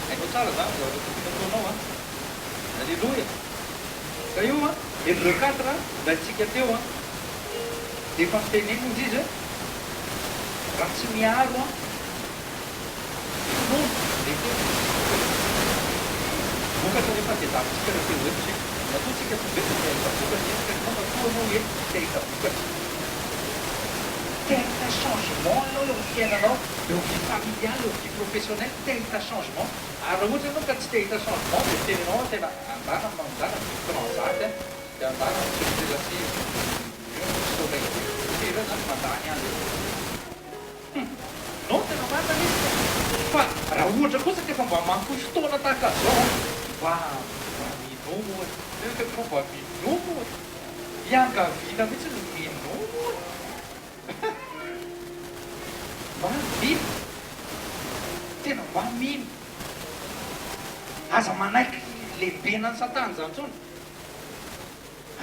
Hainao tsara zany ny zavatra tokony ataonao an. Alléluia. Ka io an, Hébreux 4 nolaintsika teo an, dia efa notenenina ozy izy hoe raha tsy miaro an, Finoana, ekena. Vokatra nefa tediavintsika raha te ho eto isika. Matoa tsika tonga eto dia te hahita vokatra. Eny ka ianao matoa ianao eto dia te hahita vokatra. Te hahita changement ianao eo amin'ny fiainanao, eo amin'ny vie familiale, eo amin'ny vie professionnelle, te hahita changement. Ary raha ohatra ianao ka tsy te hahita changement dia miteny anao aho tena andana mandana mividy transat dia andana mi-se replacer eo soleil be. Ireo izany mandany andro eo. Hum! Non tena marina le izy ka! Fa raha ohatra kosa ka efa mba mahafoy fotoana tahaka an'izao an, mba mba minoa moa e. Tena akaikinao mba minoa moa e. Iangaviana mihitsy ny minoa moa e. Mba mino. Tena mba mino. Aza manaiky lehibenan'i Satana izany intsony.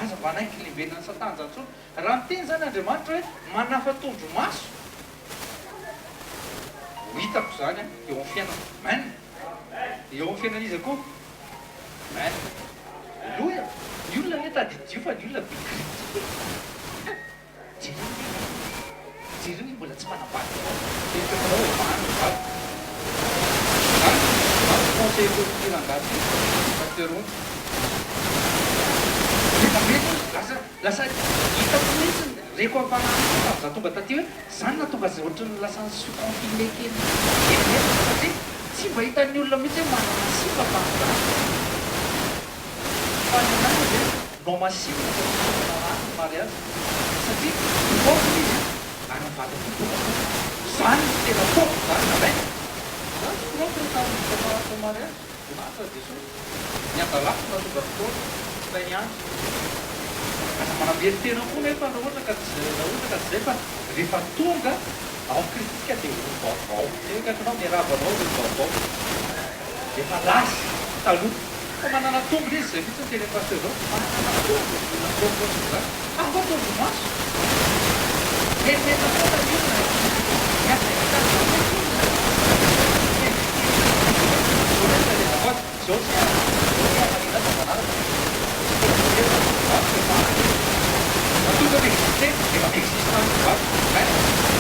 Aza manaiky lehibenan'i Satana izany intsony. Raha miteny izany Andriamanitra hoe manafa-tondromaso, ho hitako izany eo amin'ny fiainako. Amen. Eo amin'ny fiainan'iza koa? Amen. Aleloia. Ny olona anie tadidio fa ny olona be critique e. Jereo anie e. Jereo io mbola tsy manambady foana. Teny anao hoe vahany ny vady. Zany zany no conseil-ko ity rangahy ity, Pasteur Onja. Rehefa mety hozy lasa lasa hitako mihitsy reko am-panahy mihitsy tamin'izaho tonga taty hoe zany nahatonga azy ohatran'ny lasa ni-se confiner kely elaela satria tsy mba hitan'ny olona mihitsy hoe manana sipa tamin'izany. Fa ny anay dia nomasinina fa tsy tokony arahina ny mariazy satria propre izy ary ny vadiny koa propre. Zany no tena propre zany amen. Za tsy propre tamin'ny préparation mariage, voninahitra Jesosy. Ny hadalako no nahatonga fotoana, tsy nahay niandry. Aza manambery tena koa nefa raha ohatra ka tsy raha ohatra ka tsy zay fa rehefa tonga ao amin'i Kristy tsika dia olom-baovao. Tena akaikinao miarahaba anao ry olom-baovao. Efa lasa taloha. Fa manana tombony izy zay mihitsy no tenen'i Pasteur zao, manana tombony ny olona propre ohatran'izany. Hafa tondromaso. Menomenona foana ny olona e. Miasa hevitra azy foana ny olona e. Te-investir zao ve no lazaiko azy, zao tsy zao tsy hafaliana azy manaraka. Misy fotoana voatery fa ny vavy efa any. Matoa zao mi-existe, efa mi-existe any ny vavy. Hein?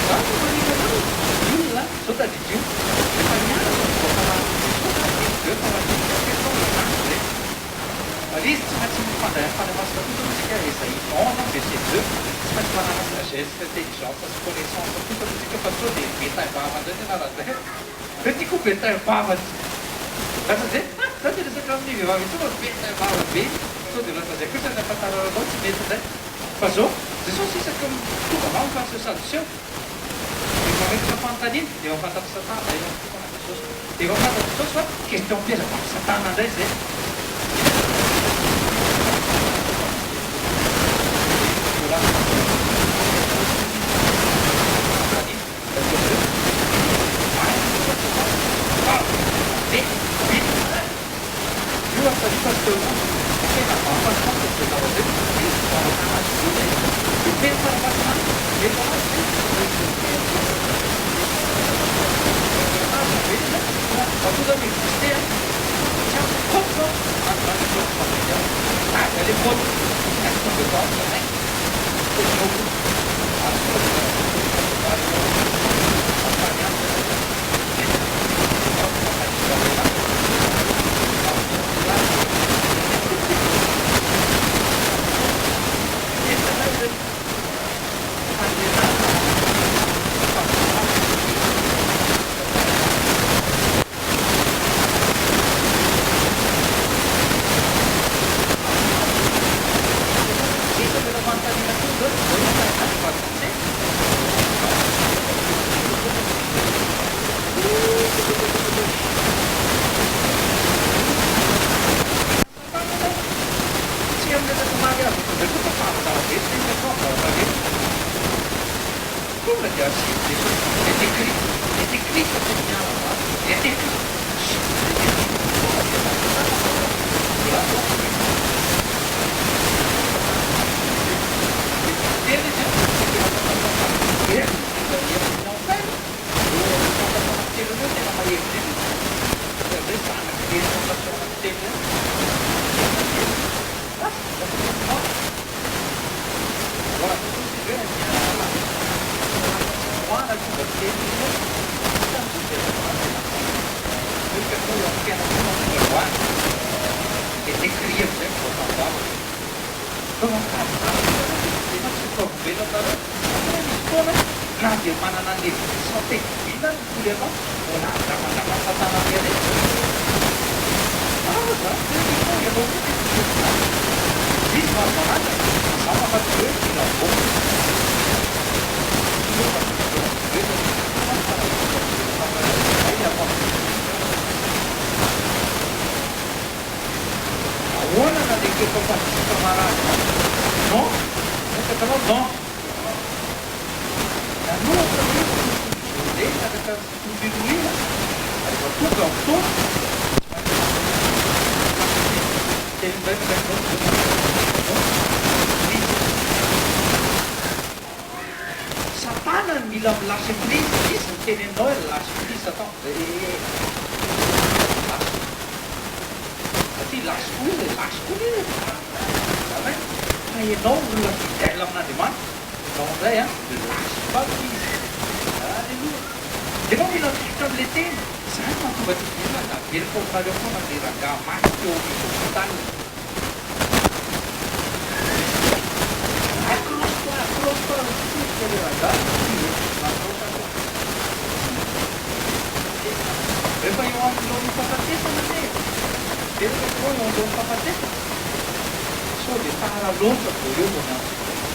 Zany no manimba anao e. Ny olona, zao tadidio, rehefa nianatra ny voafanahin'i Jesosy dia hoe paraclet question hoe lany ve? Fa le izy tsy maintsy mifandray amin'ny Fanahy Masina kosa aloha isika Esaïe 11 verset 2, tsy maintsy manana sagesse sy intelligence sy connaissance kosa aloha isika fa sao dia be taim-bava indray ny anaran'izay. Hoe ty koa be taim-bava ty. Lasa zay, ah za tsy hiresaka amin'ny vehivavy intsony fa be taim-bava be iny. Sao dia lasa zay kosa ny ahafantarana anao tsy mety indray. Fa zao, Jesosy isaky ny tonga mamo fariseo sadoseo, Dia mametraka fanontaniana, dia efa fantatr'i Satana eo amin'ny tokana Jesosy. Dia efa fantatr'i Jesosy fa question piège avy amin'i Satana indray izay. Io aza io Pasteur Monja tena mahafantatr'izay zavatra izay izy zavatra ahazoana e! Dia teny farafahakeliny mety ho azy ve Matoa za mi-existe an, tsy ampy propre aho any zany ny propre aho, tady aller propre, laisse tomber fa aoka zay, tenenao koa, ary tonga dia vary eo an-tany ihany zay fa Tsy amin'ny resaka mariazy ohatran'izay koa fa fahazaha-be ny atao amin'ny zavatra rehetra. Tonga dia asian'i Jesosy est écrit, est écrit fa tsy miala zany, est écrit, chut, est écrit, tonga dia tafitana fa mbola atao ny Tena izy an, tena fantatrao fa very ny tonga ny herin'ny enfer. Ireo tentation anankitelo ireo tena mahery indrindra. Izay zanak'ireny tentation anankitelo ireny. Tena mahery. Lasa, lasa tokony Voilà, Jesosy izy hoe miala afa-tsy moana tonga teny izy hoe hitany koa izay zavatra tena hoe ka koa eo amin'ny fiainana koa mahatonga androany dia décrier amin'izay mivoaka ny vava. Fa mitady zavatra efa tsy ho vavolombelona nareo satria misy fotoana na dia manana ny santé divine ary ny mitory anao mbola andramandraman'i satana miha rehetra. Marina zany tena ianao ianao koa mety mitory izany. Izy mahazo manandrana izaho mahafantatra hoe mila vola. efa mpandinika marary any. Non! Mipetraka anao, non! Nanohatra hoe tokony hi-violer miaraka sy tolinoina rehefa tonga ny fotoana, tsy maintsy manao Teny indray miaraka anao, non! Prise. Satana no mila mi-lâcher prise, izy miteny aminao hoe lâche prise Satan, eh lâche, satria lâche koa izy e, lâche koa izy e, zany hoe fa ianao olona fidèle amin'Andriamanitra, ianao indray an ne lâche pas prise, alléluia, ianao mila mifikitra amin'ilay teny, zany mahatonga antsika, inona averiko aminareo foana ilay rangahy maty teo amin'ny hôpital. Accroche-toi, accroche-toi au cirque le rangahy mi-accroche azy. Rehefa eo anoloan'ny fahafatesana anie e, teraka ianao eo anoloan'ny fahafatesana, sao dia tara loatra vao eo vao miantso vonjy.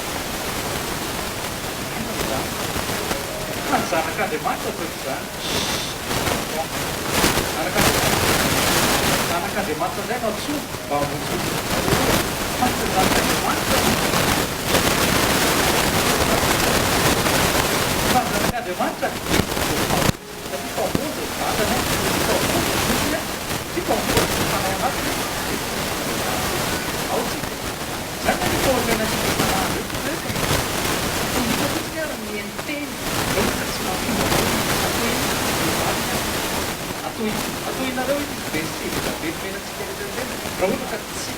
Inona izany? Fa ny zanak'Andriamanitra tsy ohatr'izany. Chut! Zanak'Andriamanitra. Zanak'Andriamanitra indray no antsoina mba hamonjy olona. Aleloia! Fa tsy ny zanak'Andriamanitra no Fa ny zanak'Andriamanitra dia voafamonjy. Satria mpamonjy ny vatany, satria mpamonjy ny nofony, satria mpamonjy ny fanahy anatiny, dia tsy maintsy manao izany isika. Ao isika. Izany anie fahotrana antsika isan'andro io tsy hoe tohina fotsiny ary mihaino teny nefa tsy mampiova anao izy. Atohino ny valiny ary. Atohino. Atohinareo ity verset be dia be nomena antsika rehetra ireny raha ohatra ka tsy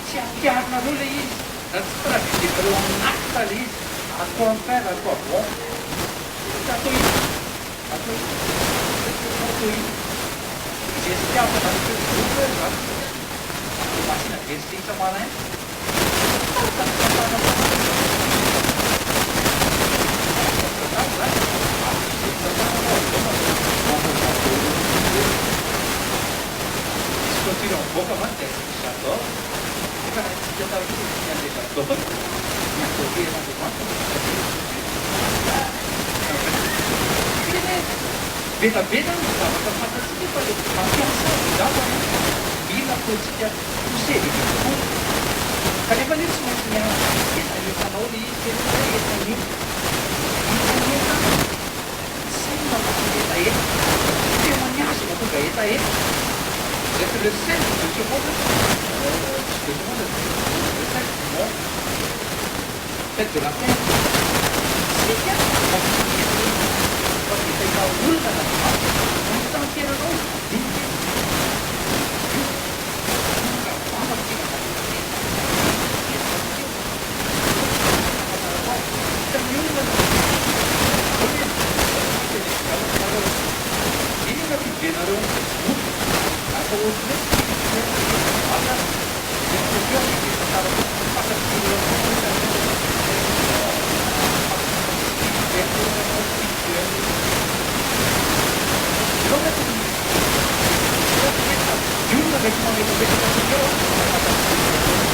tsy ampiharinareo ilay izy na tsy traduisenareo amin'ny acte ilay izy. À quoi faire, à quoi bon? Tsy atohino. Atohino. Atohino. Izay fitiavana ny Facebook hoe za kristiana dia mba asiana verset isa-maraina. Tahaka ny satana foana ny satana zany accusé ny satana anao avy eo manao j'adore io. Misy clôture mivoaka mantsy dia asiana j'adore. Nefa raha isika taloha dia tsy an'ilay j'adore, ny adorer an'Andriamanitra no tadiavina clôture. Tena e! Be da be zany ny zavatra fantatsika fa le mampiasa azy angamba no mila ataontsika pousser bebe kokoa. Kanefa anie tsy maintsy miaraka amin'ny hetahetanao le izy, tena hoe hetaheta. Hetaheta saina mahatonga hetaheta, témoignage mahatonga hetaheta. Vous êtes le sel de ce monde, de ce monde, le sel du monde, sel de la terre. Isika mampidi-ketra mampidi-hetaeta olona an'Andriamanitra. Mahita ny fiainanao izy, mandinika izy. Io manomboka mivavaka isika mandinika izy. Hevitra antsika io. Ahafantarako azy. Hitan'ny olona ny Ahoana e? Teneniko zavatra nareo e. Inona publier-nareo amin'ny Facebook? Lasa ohatran'ny hoe spirituel be mivavaka aza. Nefa koa avy eo dia tantara fotsiny hoe fantatry ny olona foana hoe tadidio fa spirituel io ianao, spirituel io. Ianao ve tokony hisy ny olona mety mametrapetraka antsika eo an, fa fantatry ny olona foana.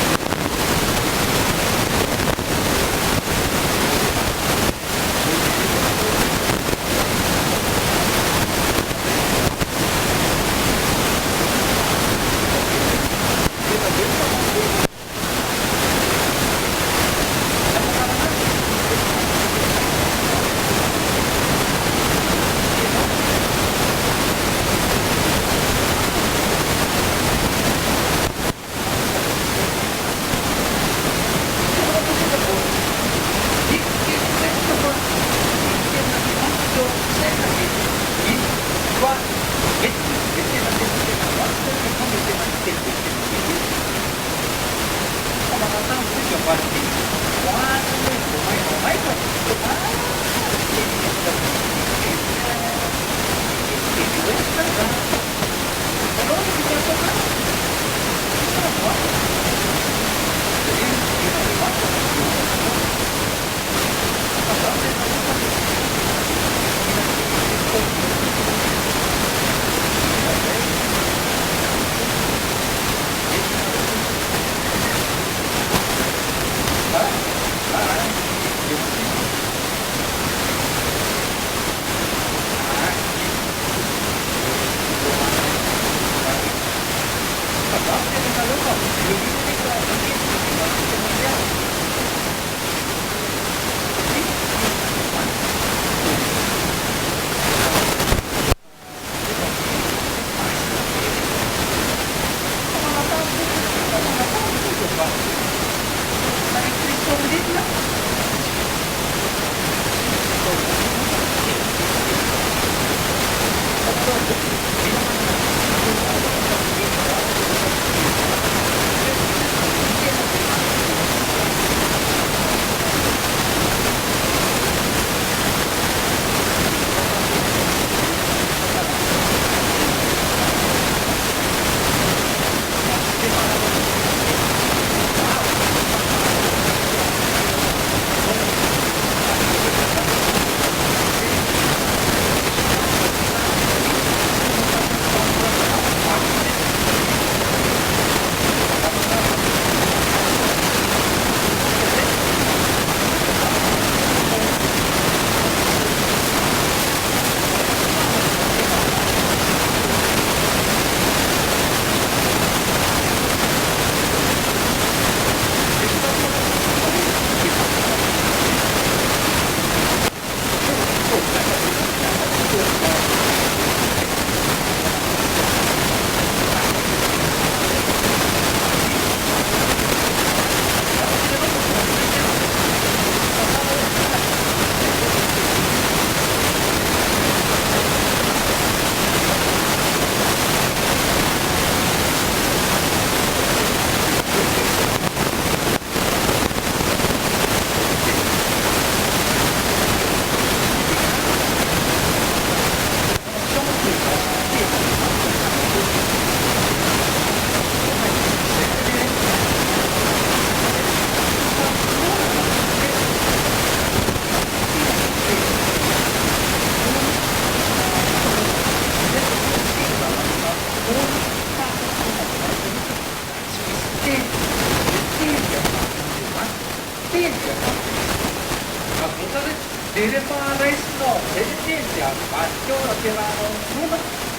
Dia rehefa raisinao amin'izay ilay teny dia avadika ao raha ampiarahanao amin'ny finoana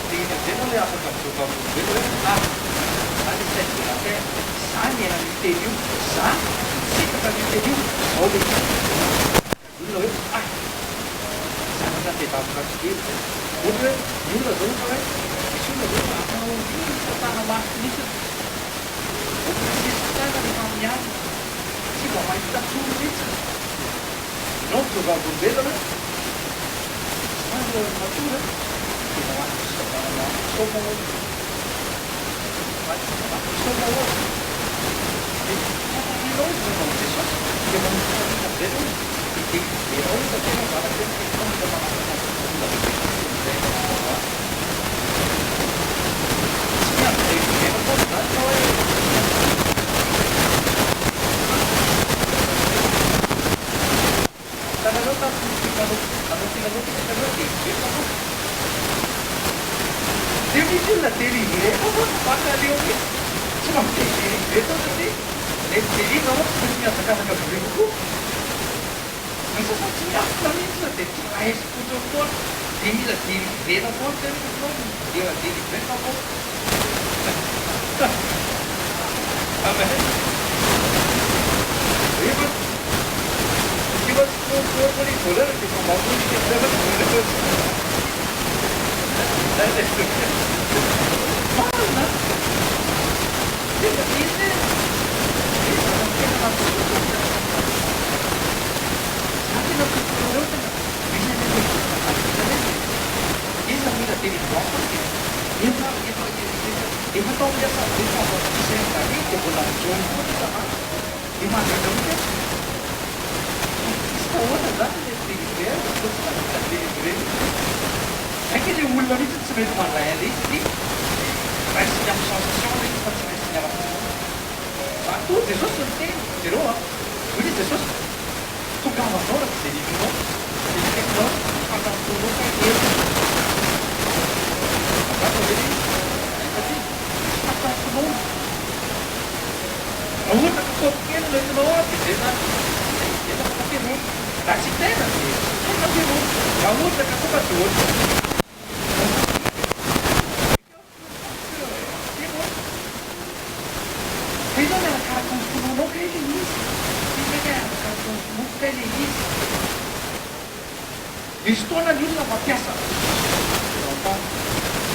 dia iny amin'izay ianao ilay afaka mijoro vavolombelona hoe ah! Za le chef de la terre, za niaina an'io teny io, za nisitraka an'io teny io, izao ilay izy. Ny olona hoe ah! Zavatra tedavina kely izay. Ohatra hoe ny olona izao ohatra hoe misy olona izao atao an'io satana mafy mihitsy. Oppresser satana rehefa mialona. Tsy mba mahita tory mihitsy. Ianao mijoro vavolombelona hoe za alohan'ny matory a, dia mamaky psaume ohatra. Mamaky psaume ohatra. Dia fantatrao izy momba an'i Jesosy, dia manomboka mahita amin'izay ianao izy, dia deliverao izy satria ianao zanaka hoe miteny anao mila manafaka ny olona bebe kokoa amin'izay ianao manao azy. Tsy miandry deliverana foana izany ianao hoe. Hitanareo tamin'ny nanao filanao hitanareo delivré foana. Dia misy olona delivré foana mankaleo mihitsy. Tsy mba mi-delivré tao satria ilay mi-delivre mantsy tsy maintsy mihazakazaka bebe kokoa. Ny sasany tsy miafina mihitsy fa dia tsy raisiko fotsiny foana. Dia mila delivrena foana tena izy ianao mila delivrena foana. Amen. Rehefa rehefa tsy fort foana izy voalohany dia efa mba mody izy rehefa tsy voalohany. Zay ilay secret. Marina an! Nefa izy hoe zavatra tena mampisosa ny Za tena tompon-nareo tena misy any amin'ireny vola ireny. Iza mila délivrance dia efa efa efa tao amin'ny assemblée pendant dizaine d'années dia mbola mijoro foana isan'andro. Dia mahagaga mihitsy hoe fa ahoana izany ilay mi-délivrer azy fa tsy mahavita mi-délivrer mihitsy. Mainka ilay olona mihitsy no tsy mety mandray an'ilay izy satria raisiny amin'ny sensation ilay izy fa tsy raisiny ara-pinoana. Matoa Jesosy niteny, jereo an, hoy izy Jesosy, Tongava aminao araka izay ninoanao, dia ekeko ny fantampony kay ela. Mazava ve ilay izy? Satria misy fantampinoana. Raha ohatra ka kaopy kely no entinao ao dia izay izany, izay izay no afaka fenoina. Raha tsy tena dia tsy tena fenoina. Raha ohatra ka tonga dia ohatran'ny. Dia izao miarakaraka. finoanao kay ilay izy. Tsy kay kay arakaraka ny finoako kay ilay izy. Misy fotoana ny olona mampiasa Misy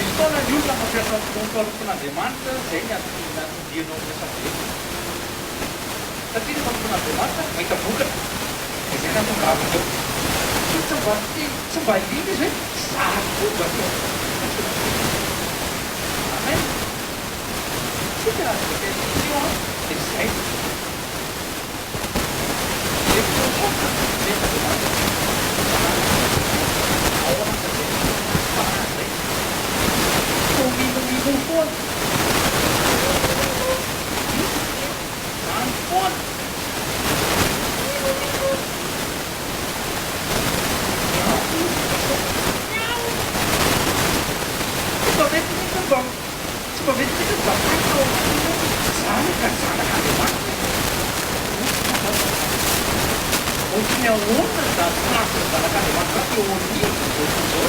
fotoana ny olona mampiasa ny finoan'ny mpanompon'Andriamanitra, izay ny anton-dianao amin'ny resaka eto. Satria ny mpanompon'Andriamanitra mahita vokatra, dia izay no ahatongavany eo. Fa tsy mba tsy mba liana izy hoe za koa mba te hahita vokatra eo amin'ny fiainako. Amen. Tsika raha zavatra io an, dia izay. Tsy mba mety mihitsy ny mba ao anatin'ny hoe zany ka zanak'Andriamanitra e! Ohatry ny ahoana izany place-n'ny zanak'Andriamanitra izany eo anivon'izao tontolo izao, izao tontolo izao, izao tontolo izao.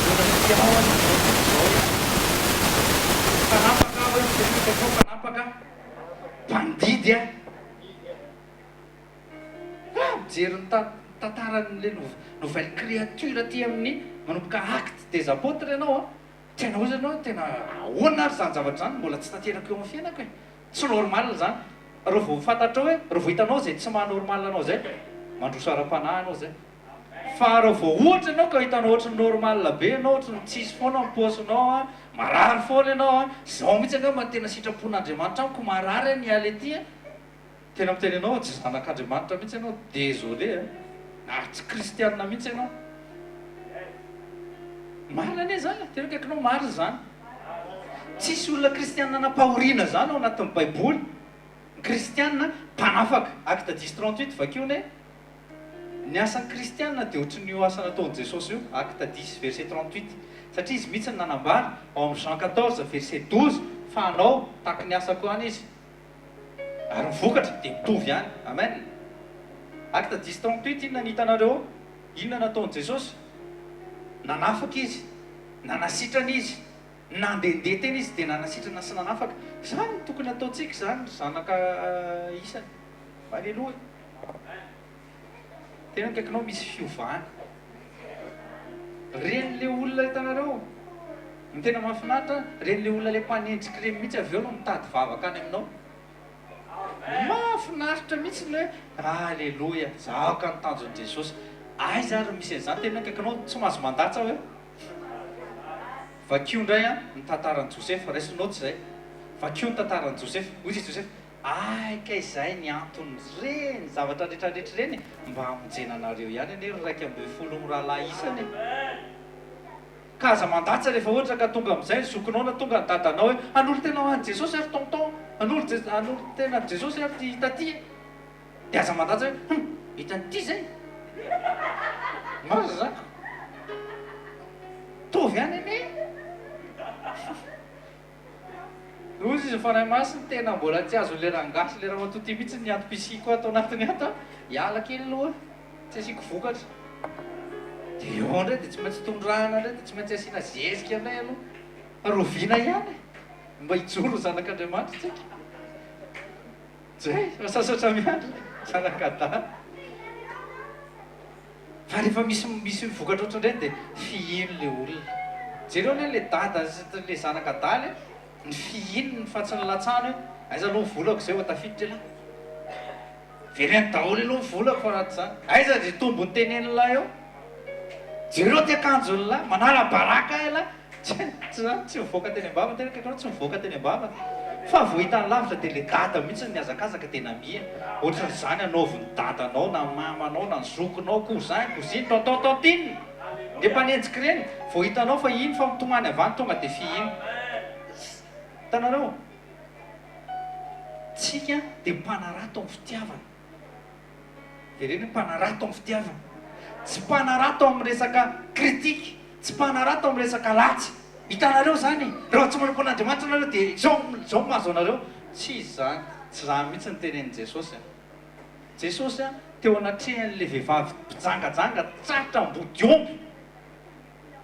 Mbola tsy ao an'izao tontolo izao ihany. Mpanapaka aho hoe tsy akaiky ao mpanapaka, mpandidy aho. Raha mijery ny tantaran'ilay nouvelle créature aty amin'ny manomboka Actes des Apôtres ianao an, tena hozy ianao hoe tena ahoana ary izany zavatra izany mbola tsy tanteraka eo amin'ny fiainako e! Tsy normal izany. Raha vao fantatrao hoe, raha vao hitanao izay tsy maha normal anao izay, mandroso ara-panahy ianao izay. Fa raha vao ohatra ianao ka hitanao ohatry ny normal be ianao, ohatry ny tsisy foana ny paosinao an, marary foana ianao an, izao mihitsy angamba no tena sitrapon'Andriamanitra amiko, marary aho niala ety an, Tena miteny anao aho tsy zanak'Andriamanitra mihitsy ianao désolé a! Ary tsy kristianina mihitsy ianao. Marina anie izany e, tena akaikinao marina izany. Tsisy olona kristianina nampahoriana izany ao anatin'ny baiboly. Ny kristianina mpanafaka. Acte dix 38 vakio anie. Ny asan'ny kristianina dia ohatrin'io asa nataon'i Jesosy io, Acte dix verset 38. Satria izy mihitsy no nanambara ao amin'ny Jean 14 verset 12 fa hanao tahaky ny asako ihany izy. Ary ny vokatra dia mitovy ihany. Amen. Acte dix 38 inona ny hitanareo ao? Inona nataon'i Jesosy? Nanafaka Izy. Nanasitrana Izy. Nandehandeha teny Izy dia nanasitrana sy nanafaka. Izany no tokony hataontsika izany ry zanaka isany. Aleloia. Tena akaikinao misy fiovana. Ren'le olona hitanareo, ny tena mahafinaritra, ren'le olona le mpanenjika ireny mihitsy avy eo no mitady vavaka any aminao. Mahafinaritra mihitsy ny hoe Aleloia, zaho ka ny tanjon'i Jesosy. Aiza ary no misy an'izany? Tena akaikinao tsy mahazo mandatsa hoe. Vakio indray an ny tantaran'i Josefa, raiso note izay. Vakio ny tantaran'i Josefa. Hoy izy Josefa, Ay kay zay ny antony reny zavatra retraretra ireny mba hamonjena anareo ihany anie ry 11 mirahalahy isany e! Ka aza mandatsa rehefa ohatra ka tonga amin'izay ny zokinao na tonga ny dadanao hoe hanolo-tena ho an'i Jesosy ary tonton, hanolo-tena an'i Jesosy ary ty taty e! Dia aza mandatsa hoe hum! Hitan'ity zay! Marina zany? Mitovy ihany anie e! Hozy izy Fanahy Masina, tena mbola tsy azon'ilay rangahy sy ilay ramatoa ity mihitsy ny antom-pisiako ato anatiny ato an! Hiala kely aloha, tsy asiako vokatra. Dia eo indray dia tsy maintsy tondrahana indray, dia tsy maintsy asiana zezika indray aloha. Fa rahoviana ihany e? Mba hijoro ho zanak'Andriamanitra isika. Zay, fa sasatra miandry, zanak'adala. Fa rehefa misy misy vokatra ohatran'ireny dia fihino le olona. Jereo anie le dada sy le zanaka adala e, ny fihinony fa tsy ny latsahany hoe aiza aloha ny volako zay vao tafiditra elah. Vereno daholo aloha ny volako fa raha tsy zany. Aiza ze tombony tenenin'lah eo. Jereo ty akanjon'lah, manala baraka ahy elah. Tsy tsy zany, tsy mivoaka teny am-bava tena akaikinao tsy mivoaka teny am-bava fa vao hitany lavitra dia le dada mihitsy no nihazakazaka dia namihina. Ohatran'izany anaovy ny dadanao na mamanao na ny zokinao, cousin, cousine, tonton, tantine, le mpanenjika ireny, vao hitanao fa iny fa mitomany avy any tonga dia fihino. Hitanareo? Tsika dia mpanarato amin'ny fitiavana. Jerena hoe mpanarato amin'ny fitiavana. Tsy mpanarato amin'ny resaka critique, tsy mpanarato amin'ny resaka latsa. Hitanareo izany e! Raha tsy manompo an'Andriamanitra ianareo dia izao, izao no mahazo anareo. Tsy izany, tsy izany mihitsy no tenenin'i Jesosy. Jesosy teo anatrehan'ilay vehivavy mpijangajanga tratra ambodiomby.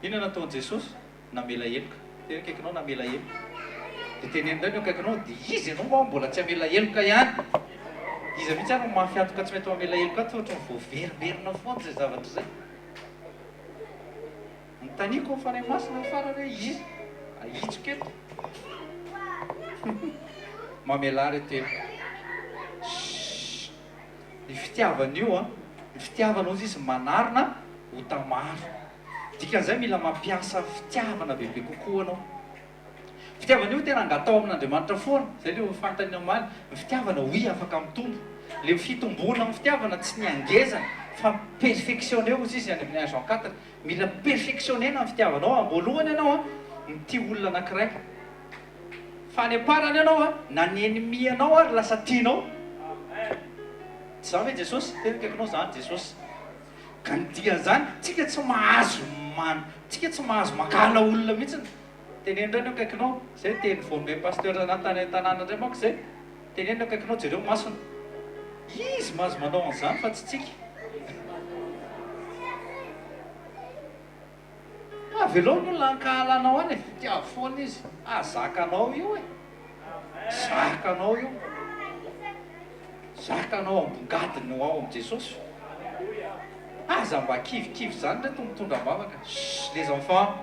Inona nataon'i Jesosy? Namela heloka. Tena akaikinao namela heloka. Dia teneno indray ny eo akaikinao, dia iza ianao moa mbola tsy hamela heloka ihany? Iza mihitsy ary no mafy antoka tsy mety mamela heloka ato fa ohatran'ny voaverimberina foana izay zavatra izay. Anontaniako ny Fanahy Masina ny farany hoe iza? Ahitsiko eto. Mamelà reto heloka. Shhh. Ny fitiavana io an, ny fitiavana hozy izy manarona ota maro. Dikan'izay mila mampiasa fitiavana bebe kokoa anao. Fitiavana io tena angataho amin'Andriamanitra foana, zay le fanontaniana omaly, ny fitiavana oui afaka mitombo, le fitomboana amin'ny fitiavana tsy ny hangezana fa perfectionner hozy izy any amin'ny un Jean 4, mila perfectionner-na ny fitiavanao, amboalohany ianao an mitia olona anakiray, fa any amparany ianao an na ny ennemi anao ary lasa tianao, tsy zany ve Jesosy? Tena akaikinao zany Jesosy. Ka ny dikan'izany, tsika tsy mahazo man, tsika tsy mahazo mankahala olona mihitsiny. Teneno indray ny eo akaikinao, zay teny vao nomen'i Pasteur anah tany an-tanàna indray manko zay, teneno ny eo akaikinao, jereo ny masony. Izy mahazo manao an'izany fa tsy tsika. Avelao ny olona hankahala anao any e, tiavo foana izy, ah zakanao io e, zakanao io, zakanao ambongadiny ho ao amin'i Jesosy. Aza mba kivikivy zany reto mitondra am-bavaka, shh les enfants.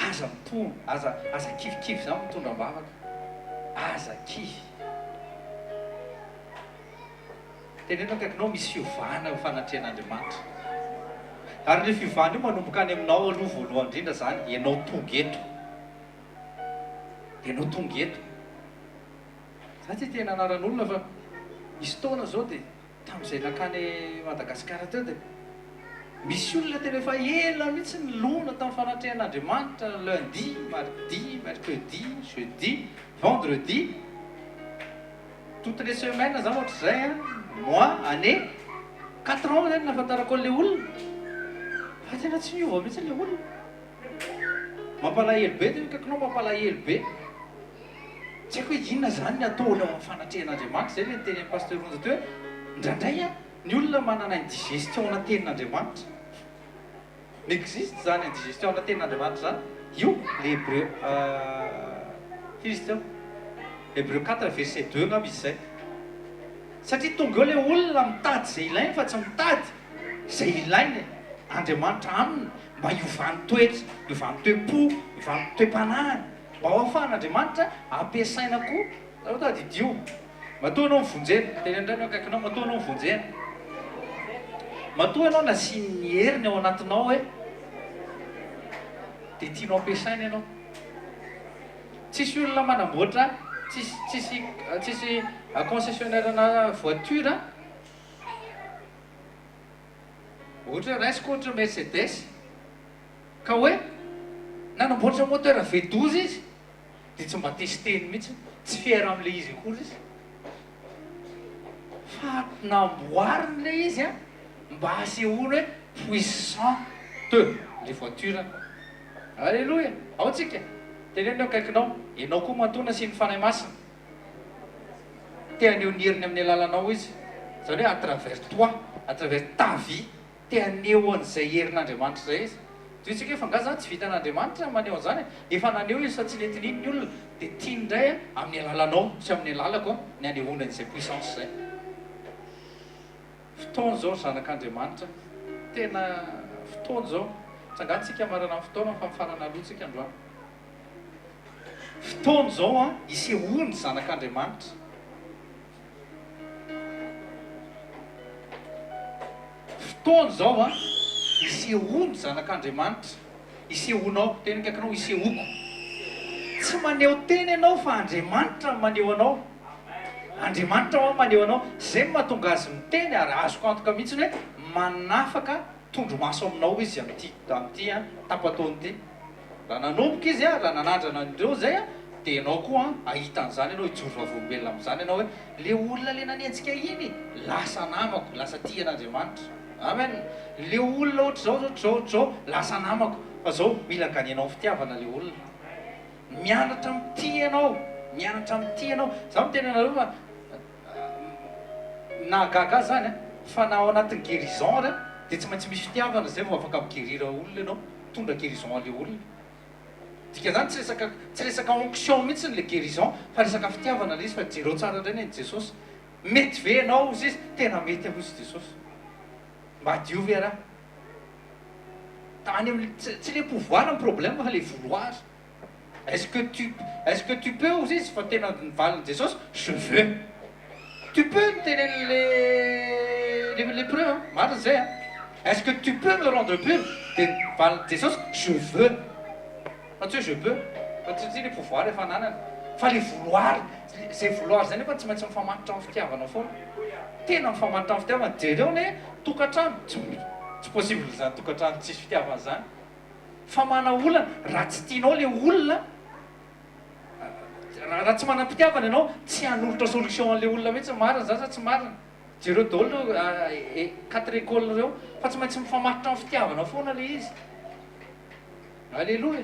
Aza mitondra, aza aza kivikivy zany mitondra am-bavaka, aza kivy. Teneno akaikinao misy fiovana eo fanatrehan'Andriamanitra. Ary ilay fiovana io manomboka any aminao aloha voalohany indrindra izany, ianao tonga eto. Ianao tonga eto. Za tsy hiteny anaran'olona fa misy taona izao dia tamin'izay nankany Madagasikara teo dia misy olona tena efa ela mihitsy nilona tamin'ny fanatrehan'Andriamanitra lundi, mardi, mercredi, jeudi, vendredi. Toutes les semaines zany ohatr'izay an, mois, année, quatre ans zay no nahafantarako an'ilay olona, fa tena tsy niova mihitsy ilay olona, mampalahelo be tena akaikinao mampalahelo be, tsy haiko hoe inona zany ny ataony ao amin'ny fanatrehan'Andriamanitra, zay ilay nitenin'i Pasteur Onja teo hoe indraindray an ny olona manana indigestion-na tenin'Andriamanitra. Existe zany indigestion na tenin'Andriamanitra zany, io le Hebreu firy izy teo? Hebreu 4 verset 2 angamba izy zay. Satria tonga eo le olona mitady zay ilainy fa tsy mitady zay ilainy Andriamanitra aminy mba hiovany toetra, hiovany toe-po, hiovany toe-panahiny, mba ho ahafahan'Andriamanitra ampiasaina koa. Nareo tadidio. Matoa ianao novonjena, teneno indray ny eo akaikinao, matoa ianao novonjena. Matoa ianao nasian'ny heriny ao anatinao hoe dia tianao ampiasaina ianao. Tsisy olona manamboatra, tsisy tsisy tsisy concessionnaire-na voiture ohatra hoe raisiko ohatra Mercedes ka hoe nanamboatra moteur V12 izy Dia tsy mba testeny mihitsy, tsy fier amin'ilay izy akory izy. Fa namboariny ilay izy an, mba hasehoany hoe puissante ilay voiture-ny. Alléluia! Ao tsika, teneno ny eo akaikinao, ianao koa matoa nasian'ny Fanahy Masina. Te haneho ny heriny amin'ny alalanao Izy. Izany hoe à travers toi, à travers ta vie. Te haneho an'izay herin'Andriamanitra izay izy. Toy isika hoe fa nga zany tsy vitan'Andriamanitra ny maneho an'izany e? Efa naneho izy fa tsy nety nino ny olona, dia tiany indray amin'ny alalanao sy amin'ny alalako ny hanehoana an'izay puissance izay. Fotoana izao ry zanak'Andriamanitra, tena fotoana izao. Tsangano tsika hamarana ny fotoana fa mifarana aloha tsika androany. Fotoana izao an, hisehoan'ny zanak'Andriamanitra. Fotoana izao an, hisehoan'ny zanak'Andriamanitra, hisehoanao, teny akaikinao, hisehoako. Tsy maneho tena ianao fa Andriamanitra no maneho anao. Andriamanitra hoa maneho anao. Izay no mahatonga azy miteny ary azoko antoka mihitsy hoe manafaka tondromaso aminao izy amin'ity amin'ity tapa-taona ity. Raha nanomboka izy an, raha nanandrana an'ireo izay an, dia ianao koa an, hahita an'izany ianao, hijoro vavolombelona amin'izany ianao hoe, ilay olona ilay nanenjika iny, lasa namako, lasa tia an'Andriamanitra. Amen. Ilay olona ohatr'izao, ohatr'izao, ohatr'izao, lasa namako. Fa izao, mila gagner-nao fitiavana ilay olona. Mianatra mitia ianao, mianatra mitia ianao. Izaho miteny anareo fa nahagaga ahy izany an, fa na ao anatin'ny guérison ary an, dia tsy maintsy misy fitiavana izay vao afaka mi-guérir olona ianao. nitondra guérison an'le olona. Dikan'izany tsy resaka tsy resaka onction mihitsy le guérison fa resaka fitiavana le izy fa jereo tsara indray ny an'i Jesosy. Mety ve ianao hozy izy? Tena mety aho hozy Jesosy. Mba diovy ara. Any amin'ny tsy le pouvoir ny problème fa le vouloir. Est-ce que tu est-ce que tu peux hozy izy fa tena ny valin'i Jesosy je veux. Tu peux no tenenin'le le lépreux an, marina izay an. Est-ce que tu peux me rendre pur? Dia ny valin'i Jesosy je veux. Fa tsy hoe je peux, fa satria le pouvoir efa ananany. Fa le vouloir, izay vouloir izay nefa tsy maintsy mifamatotra amin'ny fitiavana foana. Tena mifamatotra amin'ny fitiavana. Jereo anie tokantrano, tsy tsy possible izany tokantrano tsisy fitiavana izany. Fa mana olana, raha tsy tianao le olona, raha tsy manam-pitiavana ianao, tsy hanolotra solution an'le olona mihitsy, marina zany sa tsy marina? Jereo daholo ireo quatre écoles ireo, fa tsy maintsy mifamatotra amin'ny fitiavana foana le izy. Aleloia!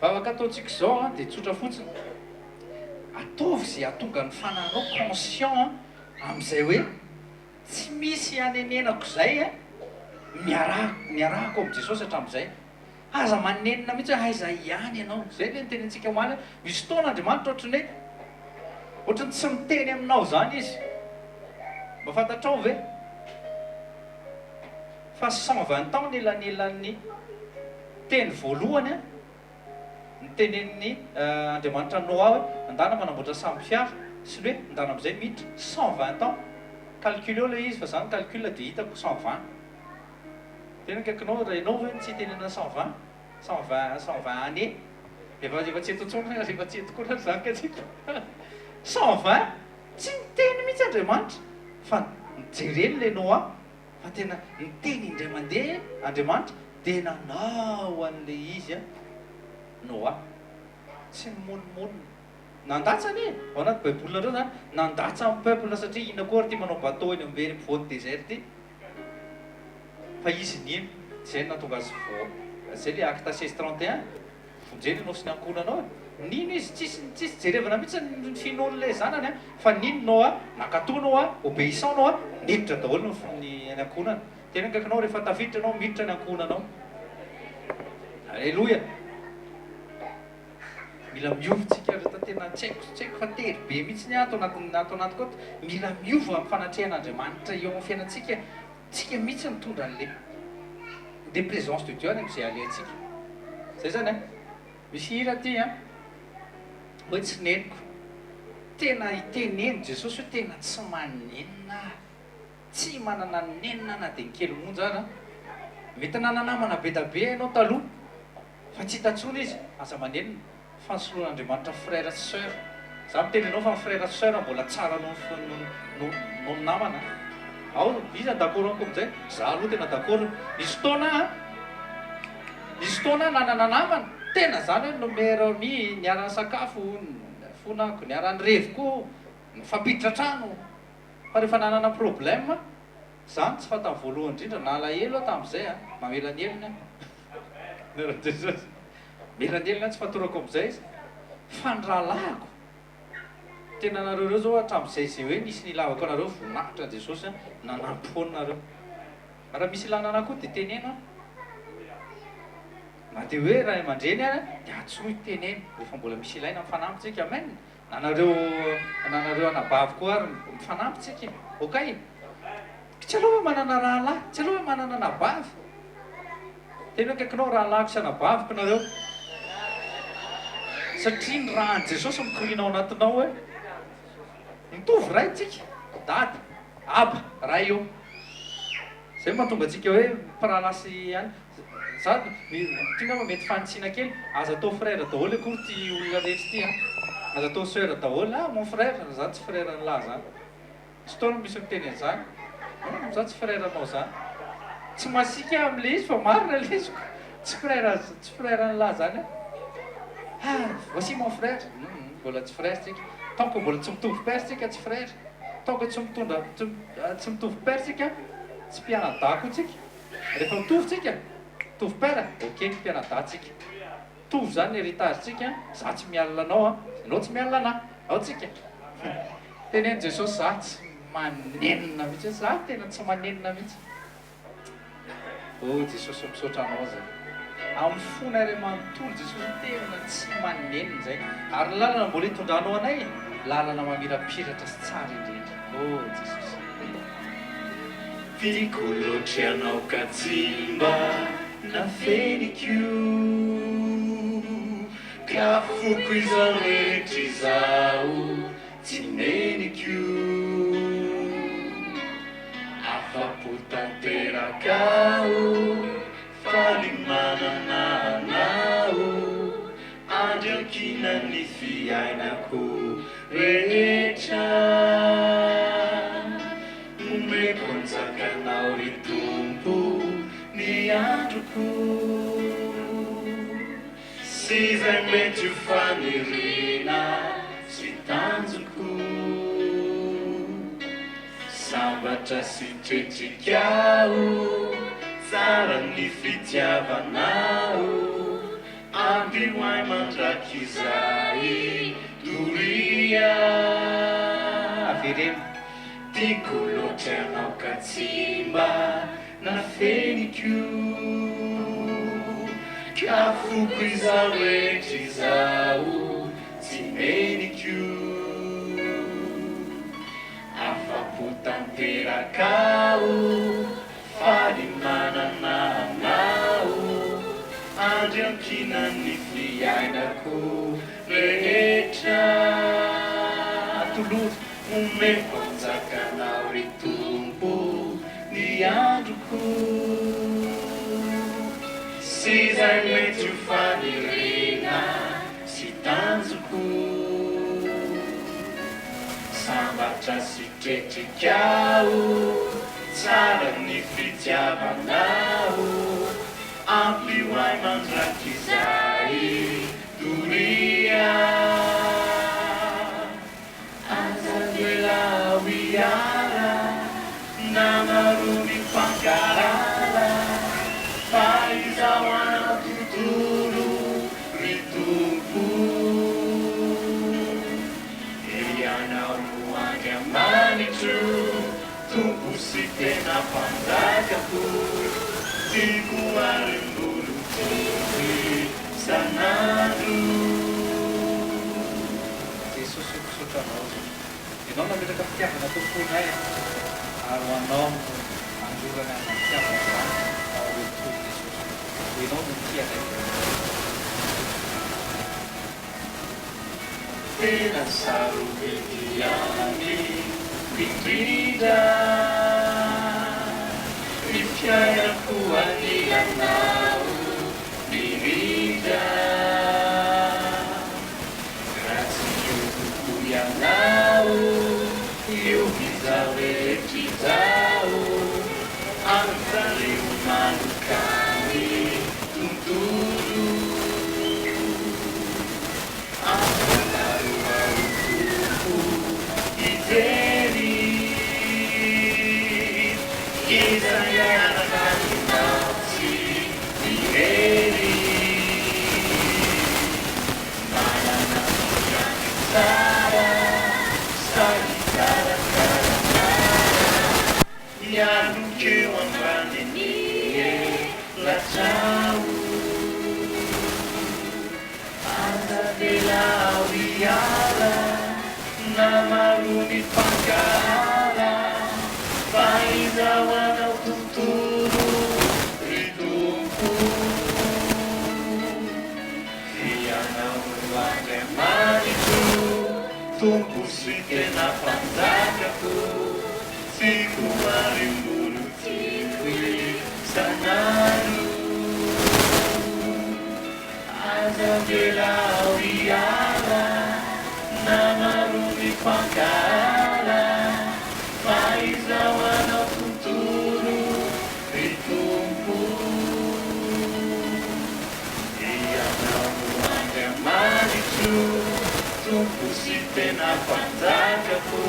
Vavaka ataontsika izao an, dia tsotra fotsiny, ataovy izay hahatonga ny fanahinao conscient amin'izay hoe, Tsy misy hanenenako izay a! Miaraha, niarahako amin'i Jesosy hatramin'izay. Aza manenina mihitsy hoe aiza ihany ianao. Izay ilay notenenintsika omaly hoe misy fotoana Andriamanitra ohatran'ny hoe ohatran'ny tsy miteny aminao izany Izy. Mba fantatrao ve fa 120 ans ny elanelan'ny teny voalohany a! Nitenenin'i Andriamanitra an'i Noa hoe, Ndana manamboatra sambo fiara, sy ny hoe, ndana amin'izay miditra, 120 ans. Calculeo ilay izy fa za ni calcul dia hitako 120. Tena akaikinao, rainao ve no tsy hitenenana 120? 120, 120 années. Efa, efa tsy eto intsony, efa tsy eto koa nareo zany ka tsy 120, tsy niteny mihitsy Andriamanitra fa nijereny ilay Noa. Fa tena niteny indray mandeha Andriamanitra dia nanao an'ilay izy an Noa. Tsy nimonomonona. Nandatsa anie! Ao anaty baibolinareo zany, nandatsa ny peuple satria inona koa ary ity manao bateau eny ambeny ampovoan'ny desert ity? Fa izy nino. Zay no nahatonga azy vo, zay le acte 16 31. Vonjena ianao sy ny ankohonanao e! Nino izy, tsisy tsisy jerevana mihitsy ny finoan'ilay zanany an! Fa nino Noa, nankatò Noa, obéissant Noa, niditra daholo ny ny ny ankohonany. Tena akaikinao rehefa tafiditra ianao, miditra ny ankohonanao. Aleloia! Mila miova tsika ry ta tena tsy haiko tsy haiko fa tery be mihitsy ny ato anatin'ny ato anatiko ato. Mila miova amin'ny fanatrehan'Andriamanitra eo amin'ny fiainantsika. Tsika mihitsy mitondra an'le le présence de Dieu any am'zay alehantsika. Zay zany an. Misy hira aty an, hoe tsy neniko. Tena iteneno Jesosy hoe tena tsy manenina aho. Tsy manana nenina na dia ny kely monja ara. Mety nana-namana be da be ianao taloha fa tsy hita intsony izy, aza manenina. Fa nosoloan'Andriamanitra frère sy soeur. Za miteny anao fa ny frère sy soeur mbola tsara noho ny noho ny namana a. Ao, iza d'accord amiko amin'izay? Za aloha tena d'accord. Nisy fotoana aho, nisy fotoana aho nanana namana, tena zany hoe no meilleur ami, niara-nisakafo, nifonako, niara-nirevy koa, nifampiditra trano. Fa rehefa nanana problème, za no tsy fantany voalohany indrindra, nalahelo aho tamin'izay a, mamela ny helony aho. Jesosy. Miranelina tsy fatorako amizay izy fa ny rahalahiko tena nareo reo zao hatramizay zay hoe nisy nilavako anareo voninahitra an'i Jesosy a nanampy foana nareo raha misy ilana anah koa de teneno aho na de hoe ray aman-dreny ary de antsoy teneno rehefa mbola misy ilaina mifanampy tsika amen na nareo na nareo anabavy koa ary mifanampy tsika e okay Tsy aleo hoe manana rahalahy, tsy aleo hoe manana anabavy. Tena akaikinao rahalahiko sy anabaviko nareo. Satria ny ràn'i Jesosy mikoriana ao anatinao hoe mitovy ray tsika, dada, aba, ray eo. Zay mahatonga antsika hoe mpirahalahy sy ihany. Za, ty ngamba mety fanitsiana kely, aza atao frère daholo akory ty olona rehetra ty an. Aza atao soeur daholo, ah mon frère, za tsy frère an'lah zany. Tsy tao no misy miteny an'izany. Humm za tsy frère anao zany. Tsy masiaka aho amin'ilay izy fa marina ilay izy ko. Tsy frère tsy frère an'lah zany aho. Ah voici mon frère. Humm mbola tsy frère tsika. Tant que mbola tsy mitovy père tsika tsy frère. Tant que tsy mitondra tsy tsy mitovy père tsika tsy mpianadahy koa tsika. Rehefa mitovy tsika, mitovy père, ok mpianadahy tsika. Mitovy zany ny héritage tsika, za tsy mialona anao an, ianao tsy mialona anah. Ao tsika. Teneno Jesosy za tsy manenina mihitsy za tena tsy manenina mihitsy. Oh Jesosy misaotra anao zay. Amin'ny fonay iray manontolo Jesosy tena tsy manenina izay. Ary ny lalana mbola hitondranao anay, lalana mamirapiratra sy tsara indrindra. Oh Jesosy. Tiako loatra ianao ka tsy mba nafeniko Ka foko izao rehetra izao tsy neniko Afa-po tanteraka aho Faly manana anao Andry ankinan'ny fiainako rehetra Omeko anjakanao ry Tompo ny androko Sy izay mety ho faniriana sy tanjoko Sambatra sy tretrika aho, tsara ny fitiavanao Ampio ahy mandrakizay doria. Avereno. Tiako loatra ianao ka tsy mba nafeniko Ka foko izao rehetra izao tsy neniko Afa-po tanteraka aho Faly manana anao Andry ankinan'ny fiainako rehetra Atolory. Omeko anjakanao ry Tompo ny androko Sy izay mety ho faniriana sy tanjoko Sambatra sy tretrika aho Tsara ny fitiavanao Ampio ahy mandrakizay doria Aza avela aho hiala na maro ny mpankahala Fa izaho anao tontolo ry Tompo Ianao no Andriamanitro Tompo sy tena Mpanjakako Tiako ary mbola ho tiako isan'andro. Jesosy o misaotra anao zay Ianao nametraka fitiavana tao fonay ary ho anao no androrana an'izany fitiavana izany ao retour Jesosy o Ianao no tia anay voalohany. Tena sarobidy ihany indrindra ny fiainako anilanao mirindra Raha tsy eo tokoa ianao io izaho rehetra izao Anjareo maloka ny tontolo Ampianaro aho Tompo hijery Izay miaraka aminao tsy irery Manana mpiandry tsara sahy hikarakara Mialoka eo ambanin'ny elatrao. Aza avela aho hiala na maro ny mpankahala fa izaho anao tontolo ry Tompo. Ianao no Andriamanitro, Tompo sy tena Mpanjakako, tiako ary mbola ho tiako isan'andro. Aza avela aho hiala na maro ny mpankahala, fa izaho anao tontolo ry Tompo. Ianao no Andriamanitro, Tompo sy tena Mpanjakako,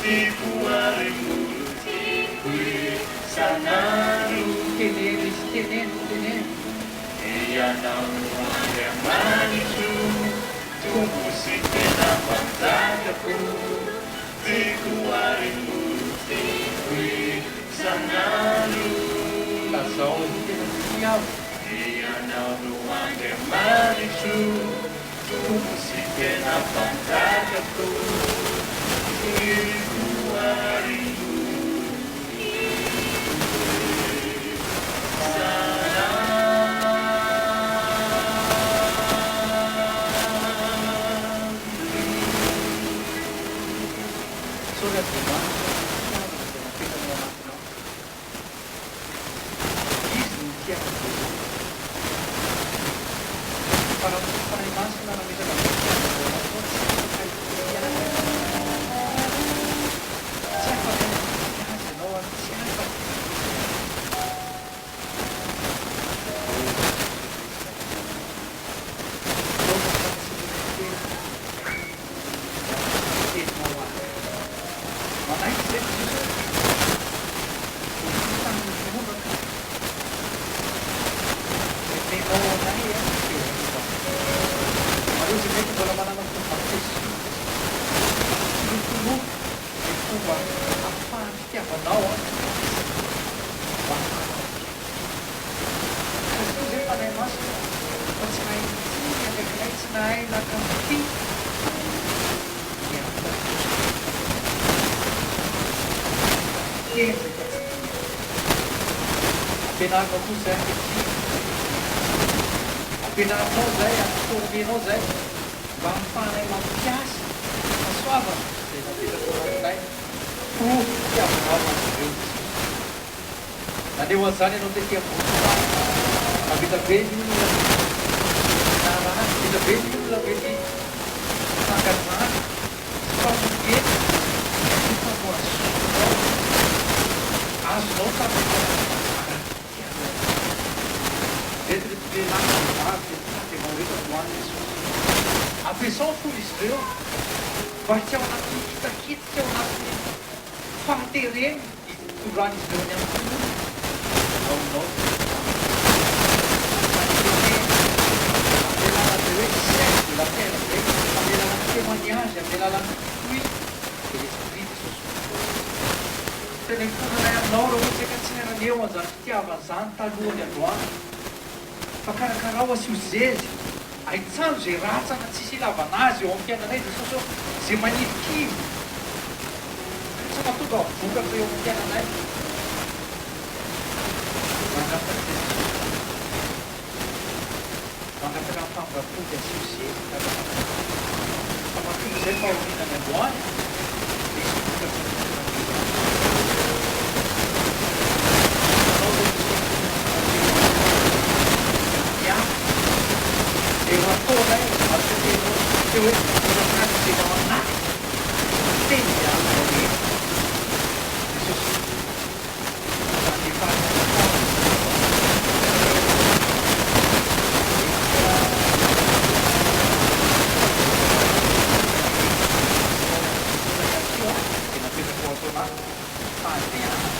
tiako ary mbola tiako isan'andro. Teneno izy, teneno, teneno. Ianao no Andriamanitro, Tompo sy tena Mpanjakako, tiako ary mbola tiako isan'andro. Lazao hoe tena tia aho. Ianao no Andriamanitro, Tompo sy tena Mpanjakako, Tiako ary nofidiko Misaotra Andriamanitra ny fitiavana izay napetrany ao anatinao. Izy no nitia anao voalohany. Fa raha tsy ny Fanahy Masina nametraka an'izay fitiavana ao anatinao, tsy afaka hitia Azy ianao. Tsy afaka ny hitia Azy ianao ary tsy afaka ny hitia Azy. Oh, Jesosy Kristy. Ataovy ny fanasitran'ny tena. Ny teninao ahy. Manaiky izay Jesosy hoe voafidy tamin'ny finoana ka. Izay omenao anay dia ho anao. Nareo izay mety mbola manana fomba hatezitra Kolokoloa izay fomba ahafahan'ny fitiavanao an mba ahafahanao mampiasa. Ka asio izay Fanahy Masina fa tsy nahay nitia ny akaikinay, tsy nahay naka fitia ny hafa Teny izay fa tsy tia. Ampianarinao koa izay ankehitriny. Ampianarinao izay ary former-nao izay mba hahafahanay mampiasa ny fahasoavana izay napetrakao anatinay. Porofo fitiavanao azy ireo Jesosy. Naneho an'izany ianao tety ambony tany. Fa vita be ny olona narary, vita be ny olona mety fangajana sy famonjena nefa nohazoninao, azonao tamin'ny alalan'ny fanambarana fitiavana. Ireto ireto lehilahy sy vehivavy izay mitady anao ireto androany Jesosy. Ampiasao ny fon'izy ireo mba tsy ao anatin'ny kitakita, tsy ao anatin'ny fahaterena hitondran'izy ireo ny amin'ny finoana ao aminao ny fanekena amin'ny alalan'izay hoe sel de la terre izay, amin'ny alalan'ny témoignage, amin'ny alalan'ny fruit de l'esprit Jesosy Kristy. Tena ifonanay aminao raha ohatra ka tsy naneho an'izany fitiavana izany talohan'ny androany. Fa karakarao asio zezika, ahitsano izay ratsana tsisy ilavana azy eo amin'ny fiainanay Jesosy ô, izay manilikily ka tsy mahatonga vokatra eo amin'ny fiainanay. Mangataka Jesosy ô, mangataka ny famindram-po dia asio zezika Andriamanitra. Fa mahatonga izay fahoriana ny androany dia hisy vokatra ny fiainanay. Anao izay Jesosy Dia ho ataonay araka ny teninao teo hoe mbola tahaka izay ao anaty ny teny izay azonao rehetra. Jesosy ô, mandefa ahy any an-tany Dia napetraka ho ato anaty fandehanana.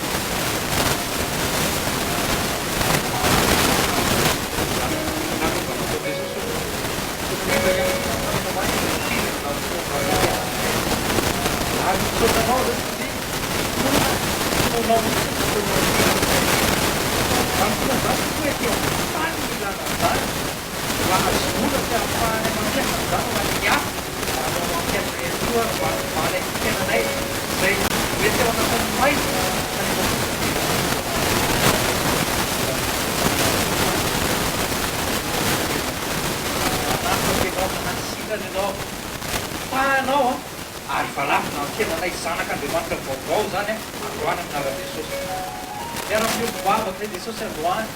Ary misaotra anao zay satria finoana finoanao mihitsy no tena Izany finoana izany tokoa ety ambony tany no ilana an'izany mba hahazoana sy hahafahanay mampiasa an'izany ho an'ny hafa mba hanao mampiasa ihany koa ary mba hanovana ity fiainanay izay mety ao anatin'ny maizina kanefa kosa dia Manafaka ianao, manasitrana ianao, fahanao an, ary valafina ny fiainanay zanak'Andriamanitra vaovao izany an, androany amin'ny anaran'i Jesosy. Miara-miombom-bavaka izay Jesosy androany.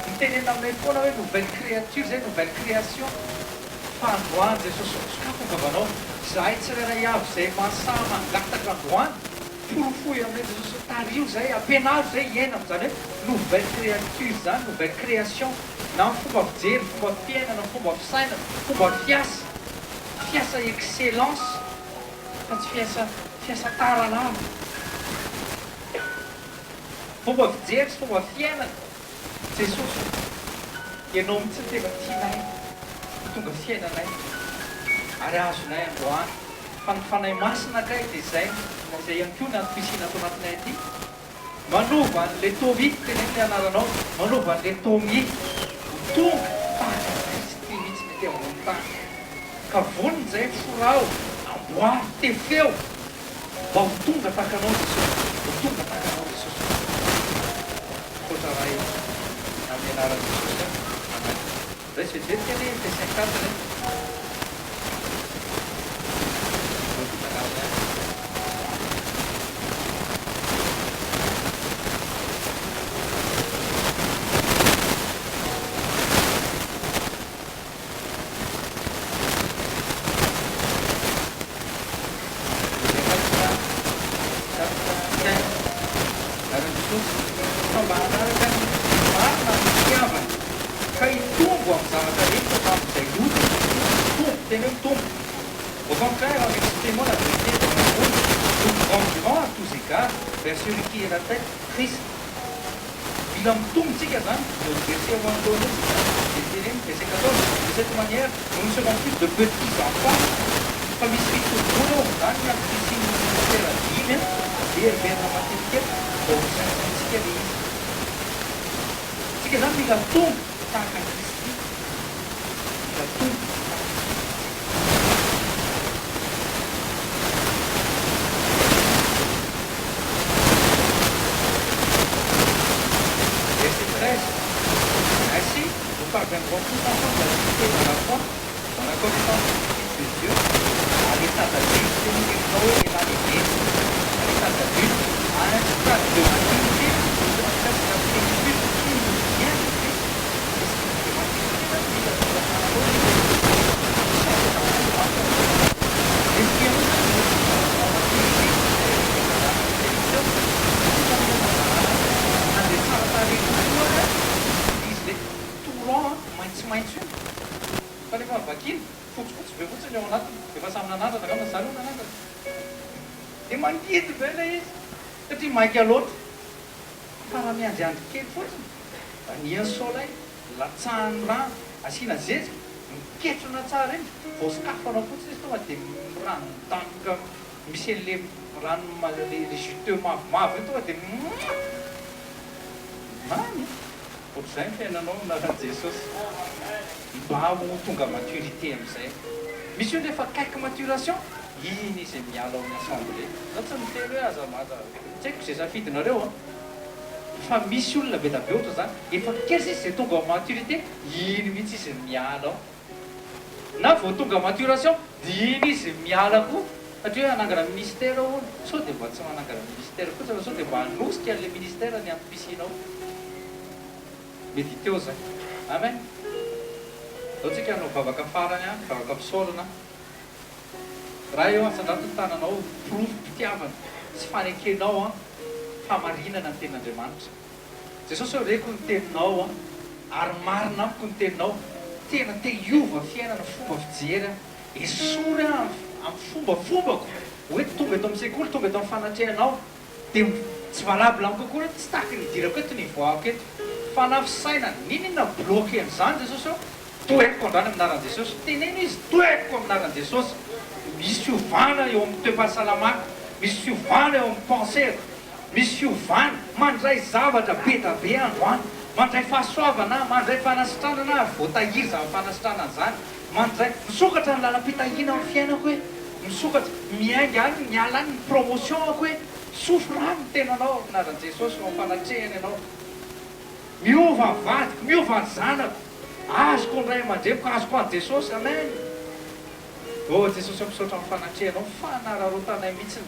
Mitenena aminay foana hoe nouvelle créature izay, nouvelle création. Fa androany Jesosy sokafy ny vavanao, izahay tsirairay avy izay mahasahy mangataka androany, porofoy aminay Jesosy hoe tariho izay, ampianaro izay hiaina amin'izany hoe nouvelle créature izany, nouvelle création. Na ny fomba fijery, fomba fiainana, fomba fisainana, fomba fiasa, fiasa excellence fa tsy fiasa fiasa tara lava. Fomba fijery sy fomba fiainana, Jesosy ô, Ianao mihitsy no tena tianay ho tonga fiainanay ary azonay androany fa ny Fanahy Masina kay dia izay izay ihany koa ny antom-pisiana ato anatinay aty. Manova an'ilay Tommy, teneno ilay anaranao, manova an'ilay Tommy ho tonga tahaka an'i Kristy mihitsy ny ety ambony tany. Ka vonona izay, forao, amboary, tefeo mba ho tonga tahaka Anao Jesosy, ho tonga tahaka Anao Jesosy. Misaotra Ray o, amin'ny anaran'i Jesosy aho. Amen. Raiso vetivety kely Efesiens 4 e. Voky tsanganana ihany. Fa mba hanaraka ny marina amin'ny fitiavana, ka hitombo amin'ny zavatra rehetra ho amin'izay loza, mitombo, teny hoe mitombo. Au contraire, en exprimant la vérité dans l'amour, nous grandirons à tous égards vers celui qui est la tête, Christ. Mila mitombo tsika zany, eo verset eo anoloana eo tsika dia teneno, verset 14, de cette manière, nous ne serons plus de petits enfants, fa misy fitomboana ao amin'izany ny antom-pisian'ny ministera dimy an, averiberina matetika eto vao ho saintsaintsika le izy. Tsika zany mila mitombo tahaka an'i Kristy, mila mitombo tahaka an'i Kristy tsika. Verset 13, Ainsi, nous parviendrons tous ensemble à l'unité dans la foi, dans la connaissance du Fils de Dieu, à l'état d'adulte, teny hevitrao hoe lehilahy lehibe, à l'état d'adulte, à un stade de maturité jusqu'à la plénitude qui nous vient de Christ. Le stade de maturité zany mila tonga tsara loatra izy e. Maitsomaitso io fa rehefa vakiana fotsifotsy be fotsiny ao anatiny, efa samy nanandrana angamba, za aloha nanandrana dia mangidy be ilay izy satria maika loatra fa raha miandriandry kely fotsiny vanihan'ny soleil, latsahan'ny rano, asiana zezika, miketrona tsara iny, vao sokafanao fotsiny izy tonga dia miranodamoka misy an'le rano le juteux mavomavo iny tonga dia mouah! Mamy! Ohatr'izay ny fiainanao amin'ny anaran'i Jesosy. Mba ho tonga maturité amin'izay. Misy olona efa akaiky maturation, iny izy miala ao amin'ny assemblée. Za tsy miteny hoe aza aza, tsy haiko izay safidinareo an! Fa misy olona be da be ohatran'izany, efa kely sisa izay tonga ao maturité, iny mihitsy izy miala ao. Na vao tonga maturation dia iny izy miala koa satria hoe hanangana ministère hono, sao dia mba tsy manangana ministère fotsiny fa sao dia mba hanosika an'ilay ministère ny antom-pisianao. Mediteo zay. Amen. Ndao tsika hanao vavaka farany an, vavaka fisaorana. Ray ô, asandrato ny tananao ho porofom-pitiavana sy fanekenao an, fahamarinana ny tenin'Andriamanitra. Jesosy ô reko ny teninao an, ary marina amiko ny teninao, tena te hiova fiainana fomba fijery aho, esory aho amin'ny fombafombako hoe tonga eto amin'ny sekoly, tonga eto amin'ny fanatrehanao dia tsy valable amiko akory hoe tsy tahaky ny hidirako eto ny hivoahako eto, fa na fisainana, n'inon'inona bloquer an'izany Jesosy ô, toheriko androany amin'ny anaran'i Jesosy, teneno izy, toheriko amin'ny anaran'i Jesosy, misy fiovana eo amin'ny toe-pahasalamako, misy fiovana eo amin'ny pensée-ko, Misy fiovana, mandray zavatra be da be androany, mandray fahasoavana aho, mandray fanasitranana aho ary voatahiry izany fanasitranana izany, mandray, misokatra ny lalam-pitahiana amin'ny fiainako e, misokatra, miainga any, miala any ny promotion-ako e, tsofy rano ny tenanao amin'ny anaran'i Jesosy eo amin'ny fanatrehany ianao, miova ny vadiko, miova ny zanako, azoko ny ray aman-dreniko, azoko an'i Jesosy, amen. Oh Jesosy ô misaotra amin'ny fanatrehanao, fanararaotanay mihitsy.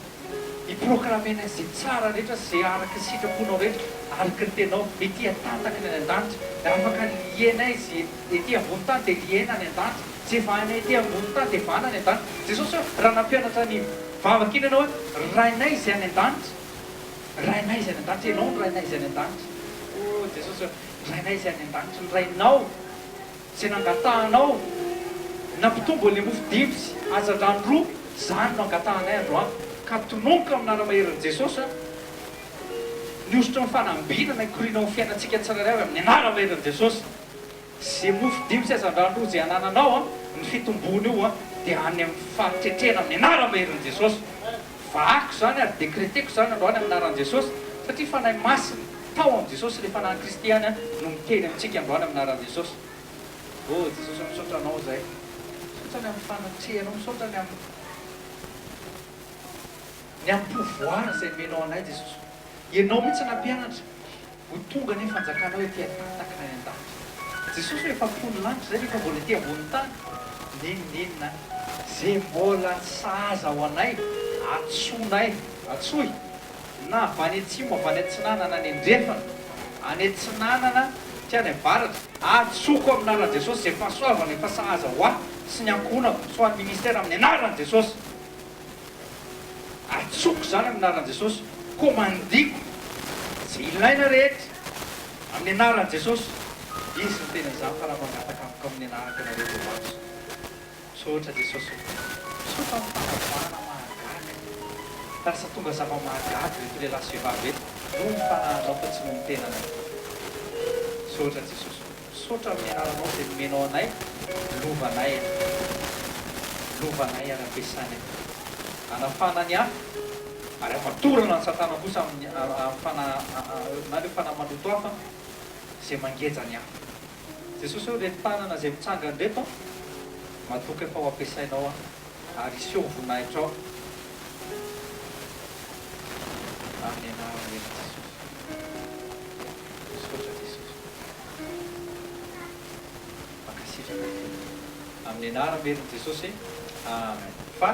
Hi-proclamer-nay izay tsara rehetra sy izay araka ny sitraponao rehetra, araka ny teninao, ety an-tany tahaka ny any an-danitra. Raha afaka lier-nay izay ety ambony tany dia lier-na any an-danitra, izay vahanay ety ambony tany dia vahana any an-danitra. Jesosy hoe, raha nampianatra ny vavaka iny ianao hoe, Rainay izay any an-danitra, Rainay izay any an-danitra, Ianao no Rainay izay any an-danitra. Oh Jesosy ô, Rainay izay any an-danitra, ny Rainao. Izay nangatahanao nampitombo an'ilay mofo dimy sy hazandrano roa, izany no angatahanay androany. Ka tononiko amin'ny anara-maherin'i Jesosy an, ny hosotry ny fanambinana hikoriana ao amin'ny fiainantsika tsirairay avy amin'ny anara-maherin'i Jesosy. Izay mofo dimy sy hazandrano roa izay anananao an, ny fitomboana io an, dia any amin'ny fahatretrena amin'ny anara-maherin'i Jesosy. Vahako izany ary dekreteko izany androany amin'ny anaran'i Jesosy, satria Fanahy Masina. tao amin'i Jesosy, ilay Fanahin'i Kristy ihany no miteny amintsika androany amin'ny anaran'i Jesosy. Oh Jesosy ô, misaotra Anao izahay. Misaotra ny amin'ny fanatrehanao, misaotra ny amin'ny ny amin'ny pouvoir izay nomenao anay Jesosy. Ianao mihitsy nampianatra ho tonga anie fanjakanao ety an-tany tahaka ny any an-danitra. Jesosy ô efa mponin'ny lanitra izay nefa mbola ety ambonin'ny tany. N'inon'inona ze mbola sahaza ho anay, antsoinay, antsoy. Na avy any atsimo, avy any atsinanana, any andrefana, any atsinanana tsy any avaratra. Atsoko amin'ny anaran'i Jesosy izay fahasoavana efa sahaza ho ahy sy ny ankohonako sy ho an'ny ministera amin'ny anaran'i Jesosy. Atsoko izany amin'ny anaran'i Jesosy. Komandiko izay ilaina rehetra amin'ny anaran'i Jesosy. Izy niteny an'izany fa raha mangataka amiko amin'ny anarako ianareo dia ho azo. Misaotra Jesosy o. Misaotra amin'ny fanavahana mahagaga. Lasa tonga zava-mahagaga ireto lehilahy sy vehivavy ireto noho ny fanahinao fa tsy noho ny tenanay. Misaotra Jesosy o. Misaotra amin'ny anaranao izay nomenao anay lovanay a. Lovanay ary ampiasainay. Hanafahana ny hafa ary hamatorana an'i satana kosa amin'ny amin'ny fanahy na ireo fanahy maloto hafa izay mangeja ny hafa. Jesosy ô, ireto tanana izay mitsangana ireto an, matoky aho fa ho ampiasainao aho, ary hiseho ny voninahitrao amin'ny anaran'i Jesosy. Misaotra Jesosy. Mankasitraka Tompo. Amin'ny anaram-berin'i Jesosy. Amen. Fa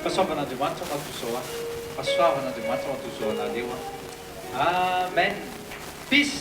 fahasoavan'Andriamanitra matoa izao aho. Fahasoavan'Andriamanitra matoa izao anareo aho. Amen. Peace.